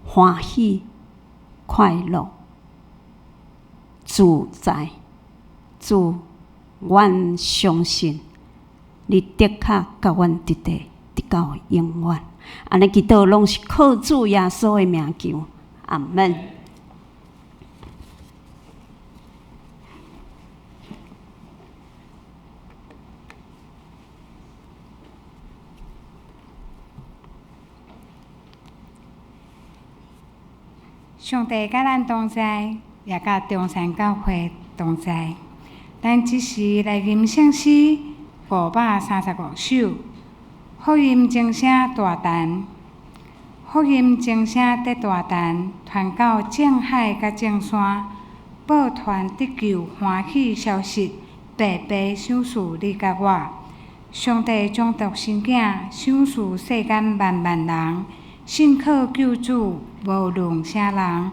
歡喜、快樂、自在。主，阮相信你的確佮阮佇咧，直到永遠。按呢祈禱攏是靠主耶穌的名求，阿門。上帝佮咱同在，也佮中山教會同在。咱這時來吟聖詩535首，福音鐘聲大陳，福音鐘聲得大陳，傳到眾海佮眾山，報傳得救歡喜消息，白白賞賜你佮我。上帝將獨生子賞賜世間萬萬人，信靠救主，無論啥人，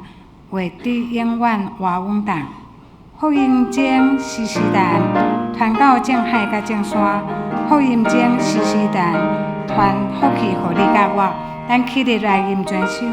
會得永遠活穩當。福音鐘時時陳，傳到眾海佮眾山。福音鐘時時陳，傳福氣予你佮我。咱起立來吟全首。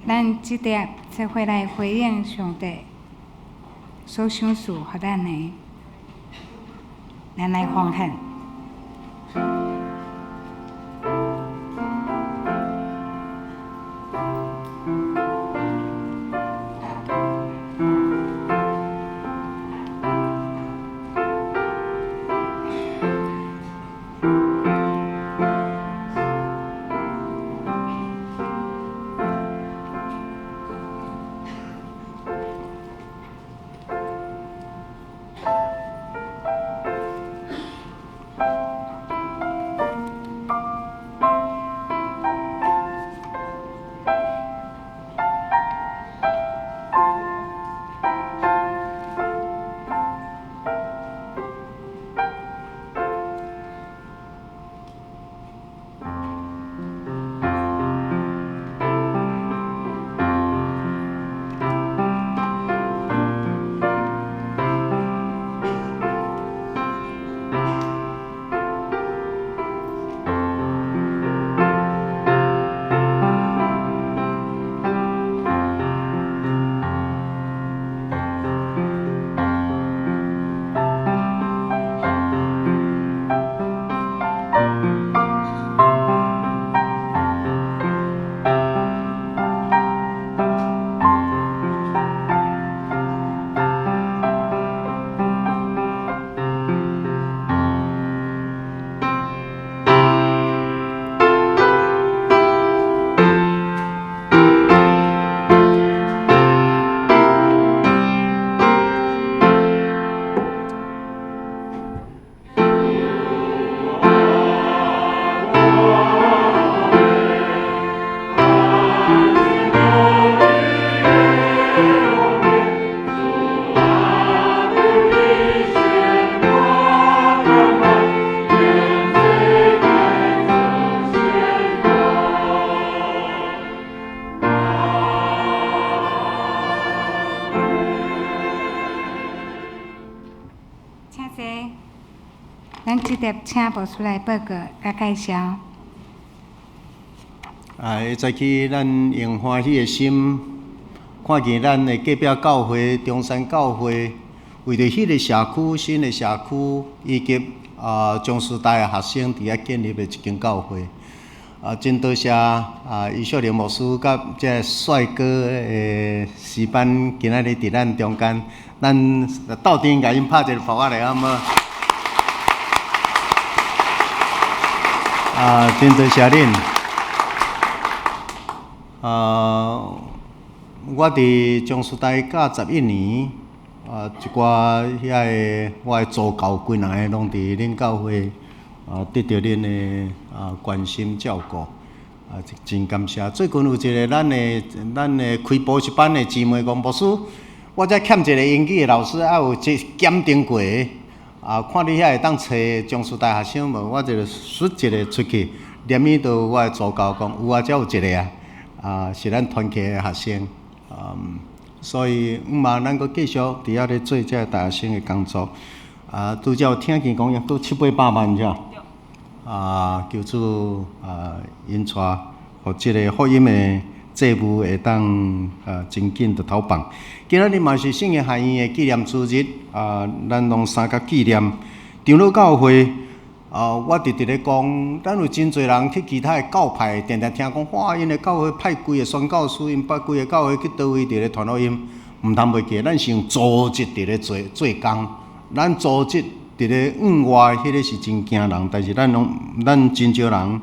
咱這碟做伙來回應上帝所賞賜予咱的，咱來奉獻。咱這節請牧師來報告佮介紹。啊，早起咱用歡喜的心，看見咱的隔壁教會中山教會，為著彼个社區新的社區，以及中師大的學生佇遐建立的一間教會。啊，真多謝余秀玲牧師佮這个帥哥的詩班，今仔日佇咱中間，咱鬥陣共𪜶拍一个噗仔咧，好無？啊，真多謝恁。我佇中師大教11年，一寡遐个我的助教幾若个攏佇恁教會，得著恁的關心照顧，真感謝。最近有一个咱的開補習班的姊妹講，牧師，我遮欠一个英語的老師，愛有這檢定過的，看你遐會當揣中師大學生無？我就媠一个出去，連伊都我的助教講，有啊，遮有一个啊。是咱團契的學生，所以毋嘛，咱閣繼續佇遐咧做這个大學生的工作。拄才有聽見講，抑閣七八百萬遮。求主引帶，予這个福音的債務會當真緊就投放。今仔日嘛是聖經學院的紀念主日，咱攏三甲紀念長老教會。我直直咧講，咱有真濟人去其他的教派，定定聽講，哇，𪜶的教會派幾个宣教師，𪜶派幾个教會去佗位佇咧傳福音，毋通袂記，咱是用組織佇咧做做工，咱組織佇咧向外，彼个是真驚人，但是咱攏咱真少人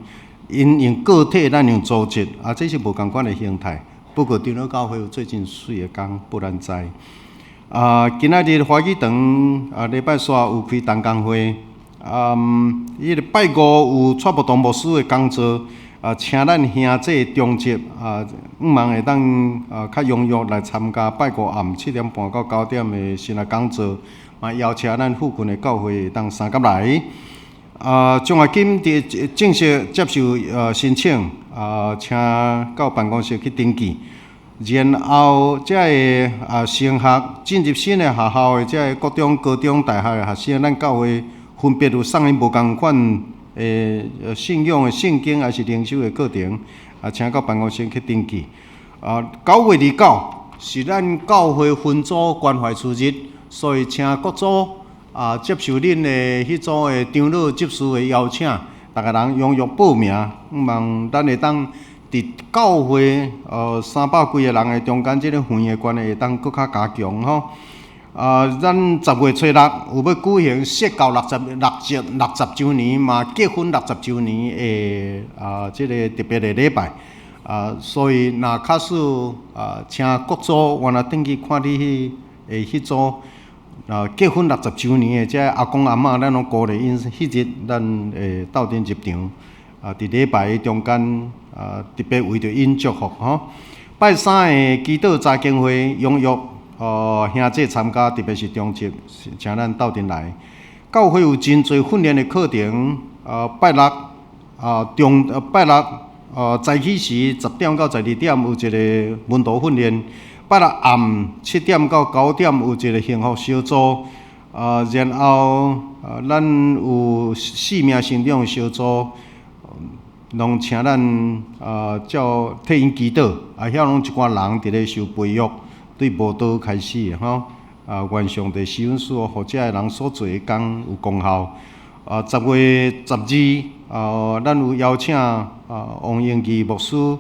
，𪜶用個體，咱用組織，這是無仝款的形態。不過長老教會有做真媠的工，不咱知。今仔日華語堂禮拜三有開同工會。彼个拜五有蔡伯棟牧師的講座，請咱兄弟中職向望會當較踴躍來參加拜五暗7點半到9點的神學講座，嘛邀請咱附近的教會會當相佮來。獎學金佇正式接受申請，請到辦公室去登記。然後，這个升學進入新的學校的這个國中、高中、大學的學生，咱教會分別有送𪜶無仝款的信仰的聖經，抑是靈修的課程，請到辦公室去登記。9月29是咱教會分組關懷主日，所以請各組接受恁的彼組的長老執事的邀請，逐个人踴躍報名，向望咱會當佇教會300幾个人的中間，這个遠的關係會當閣較加強吼。咱10月初6有欲舉行釋教60週年，嘛結婚60週年的這个特別的禮拜。所以若假使請各組原來轉去看你彼組結婚60週年的這阿公阿嬤，咱攏鼓勵𪜶彼日咱會鬥陣入場。佇禮拜的中間特別為著𪜶祝福吼。拜三的祈禱查經會踴躍兄弟參加，特別是中職，請咱鬥陣來。教會有真濟訓練的課程，拜六中拜六早起時10點到12點有一个門徒訓練，拜六暗7點到9點有一个幸福小組，然後咱有四名成長小組，攏請咱照替𪜶祈禱，遐攏一寡人佇咧受培育。對慕道開始吼，願上帝施恩賜予遮个人所做的工有功效。10月12，咱有邀請王英義牧師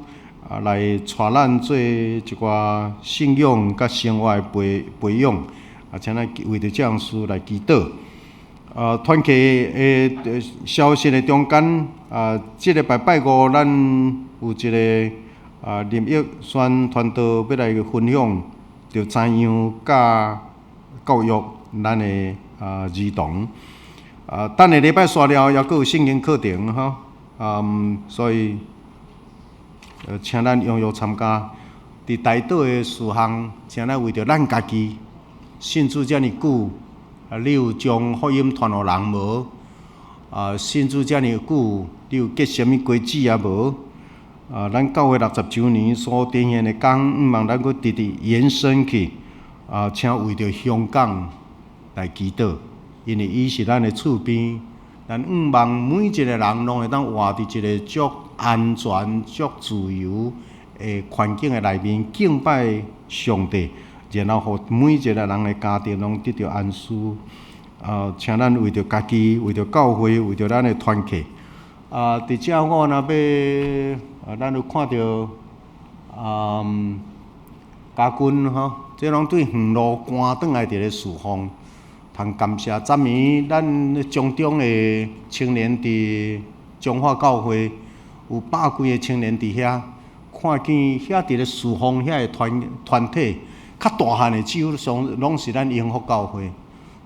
來帶咱做一寡信仰佮生活的培養，請咱為著這項事來祈禱。團契的消息的中間，這禮拜拜五咱有一个林玉宣傳道欲來分享。著怎樣教教育咱的兒童？等下禮拜煞了後，猶閣有聖經課程吼，所以請咱踴躍參加。佇代禱的事項，請咱為著咱家己信主遮爾久，你有將福音傳予人無？信主遮爾久，你有結啥物果子啊無？咱教會60週年所展現的工，向望咱閣直直延伸去。請為著香港來祈禱，因為伊是咱的厝邊，咱向望每一个人攏會當活佇一个足安全、足自由的環境的內面敬拜上帝，然後予每一個人的家庭攏得著安舒。請咱為著家己、為著教會、為著咱的團契。佇遮我若欲，咱有看著家軍吼，這攏對遠路趕轉來佇咧事奉，通感謝。昨暝咱彰中的青年佇彰化教會有百幾个青年佇遐，看見遐佇咧事奉遐个團團體，較大漢的幾乎上攏是咱榮福教會，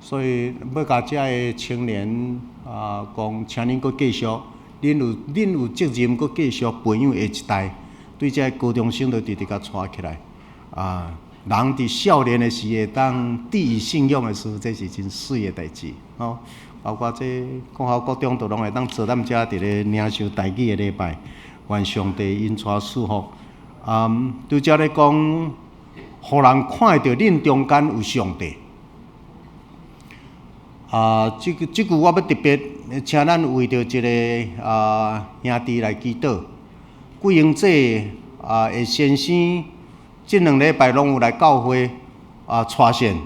所以欲共遮个青年講，請恁閣繼續，恁有責任閣繼續培養下一代，對遮个高中生都直直共帶起來。人佇少年的時會當致意信仰的時，這是真媠的代誌吼。包括這國校國中都攏會當坐踮遮佇咧領受台語的禮拜，願上帝恩帶賜福。拄才咧講，予人看會著恁中間有上帝。這句我欲特別請咱為著一个兄弟來祈禱。桂英姐的先生，這兩禮拜攏有來教會帶線。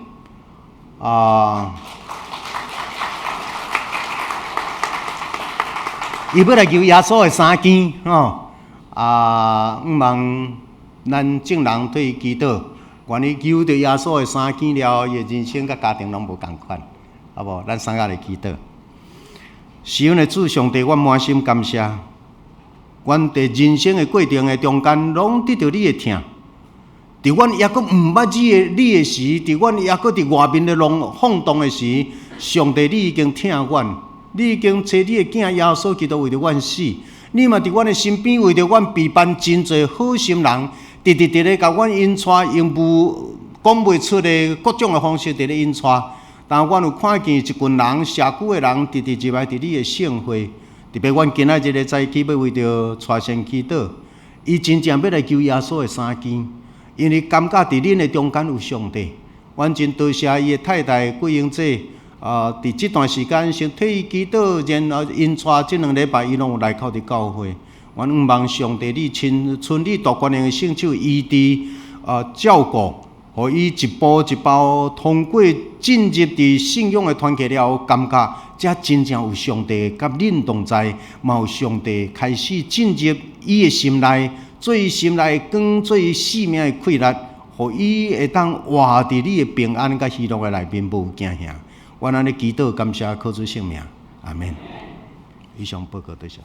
伊欲來求耶穌的三更吼，向望咱眾人替伊祈禱，願伊求著耶穌的三更了後，伊的人生佮家庭攏無仝款，好無？咱三个來祈禱。是阮的主上帝，阮滿心感謝。阮佇人生的過程的中間，攏得著你的疼。佇阮猶閣毋捌你的時，佇阮猶閣佇外面咧弄晃動的時，上帝你已經疼阮，你已經差你的囝耶穌基督為著阮死，你嘛佇阮的身邊為著阮備辦真濟好心人，直直佇咧共阮引帶，用無講袂出的各種的方式佇咧引帶。但阮有看見一群人，社區的人，直直入來佇你的聖會，特別阮今仔日咧早起欲為著帶先祈禱，伊真正欲來求耶穌的三更，因為感覺佇恁的中間有上帝。阮真多謝伊的太太桂英姐，佇這段時間先替伊祈禱，然後𪜶帶這兩禮拜伊攏有來到佇教會。阮向望上帝，你親親你大權能的聖手醫治照顧，予伊一步一步通過進入佇信仰的團契了後，感覺這真正有上帝佮恁同在，嘛有上帝開始進入伊的心內，做伊心內的光，做伊生命的氣力，予伊會當活佇你的平安佮喜樂的內面，無驚嚇。阮按呢祈禱，感謝靠主聖名，阿們。以上報告多謝。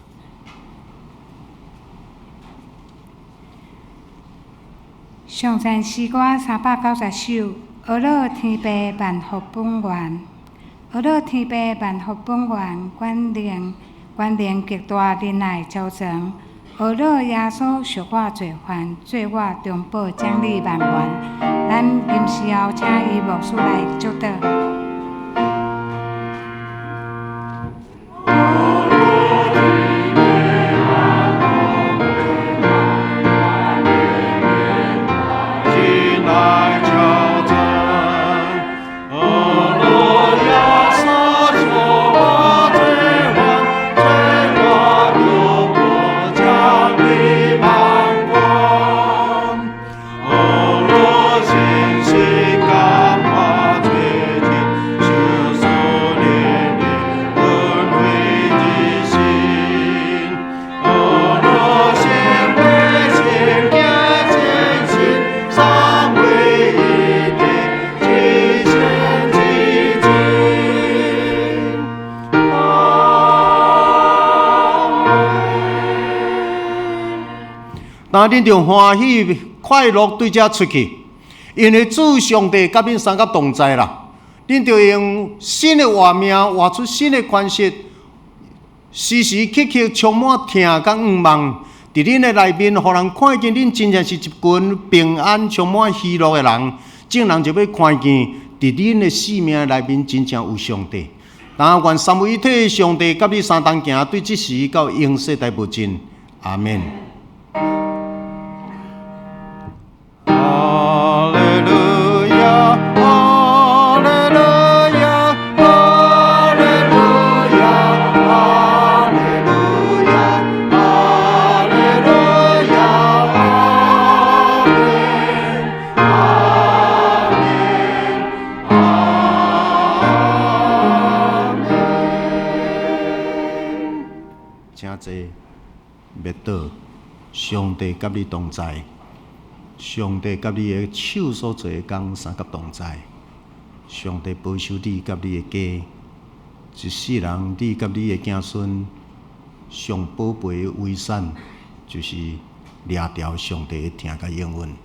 頌讚詩歌390首，呵咾天父萬福本源，呵咾天父萬福本源，權能權能極大仁愛昭彰，呵咾耶穌贖我罪犯，做我中保獎勵萬元。咱臨時後請伊牧師來祝禱。但恁著歡喜快樂對遮出去，因為主上帝佮恁三甲同在啦。恁著用新的活命，活出新的款式，時時刻刻充滿疼佮向望。佇恁的內面，予人看見恁真正是一群平安、充滿喜樂的人。眾人就欲看見，佇恁的生命內面真正有上帝。但願三位一體上帝佮你相同行，對這時到永世代無盡。阿們。哈利路亞，哈利路亞，哈利路亞，哈請坐，欲倒，上帝佮你同在，上帝佮你的手所做的工相佮同在，上帝保守你佮你的家，一世人你佮你的子孫上寶貝的遺產，就是掠著上帝的疼佮應允。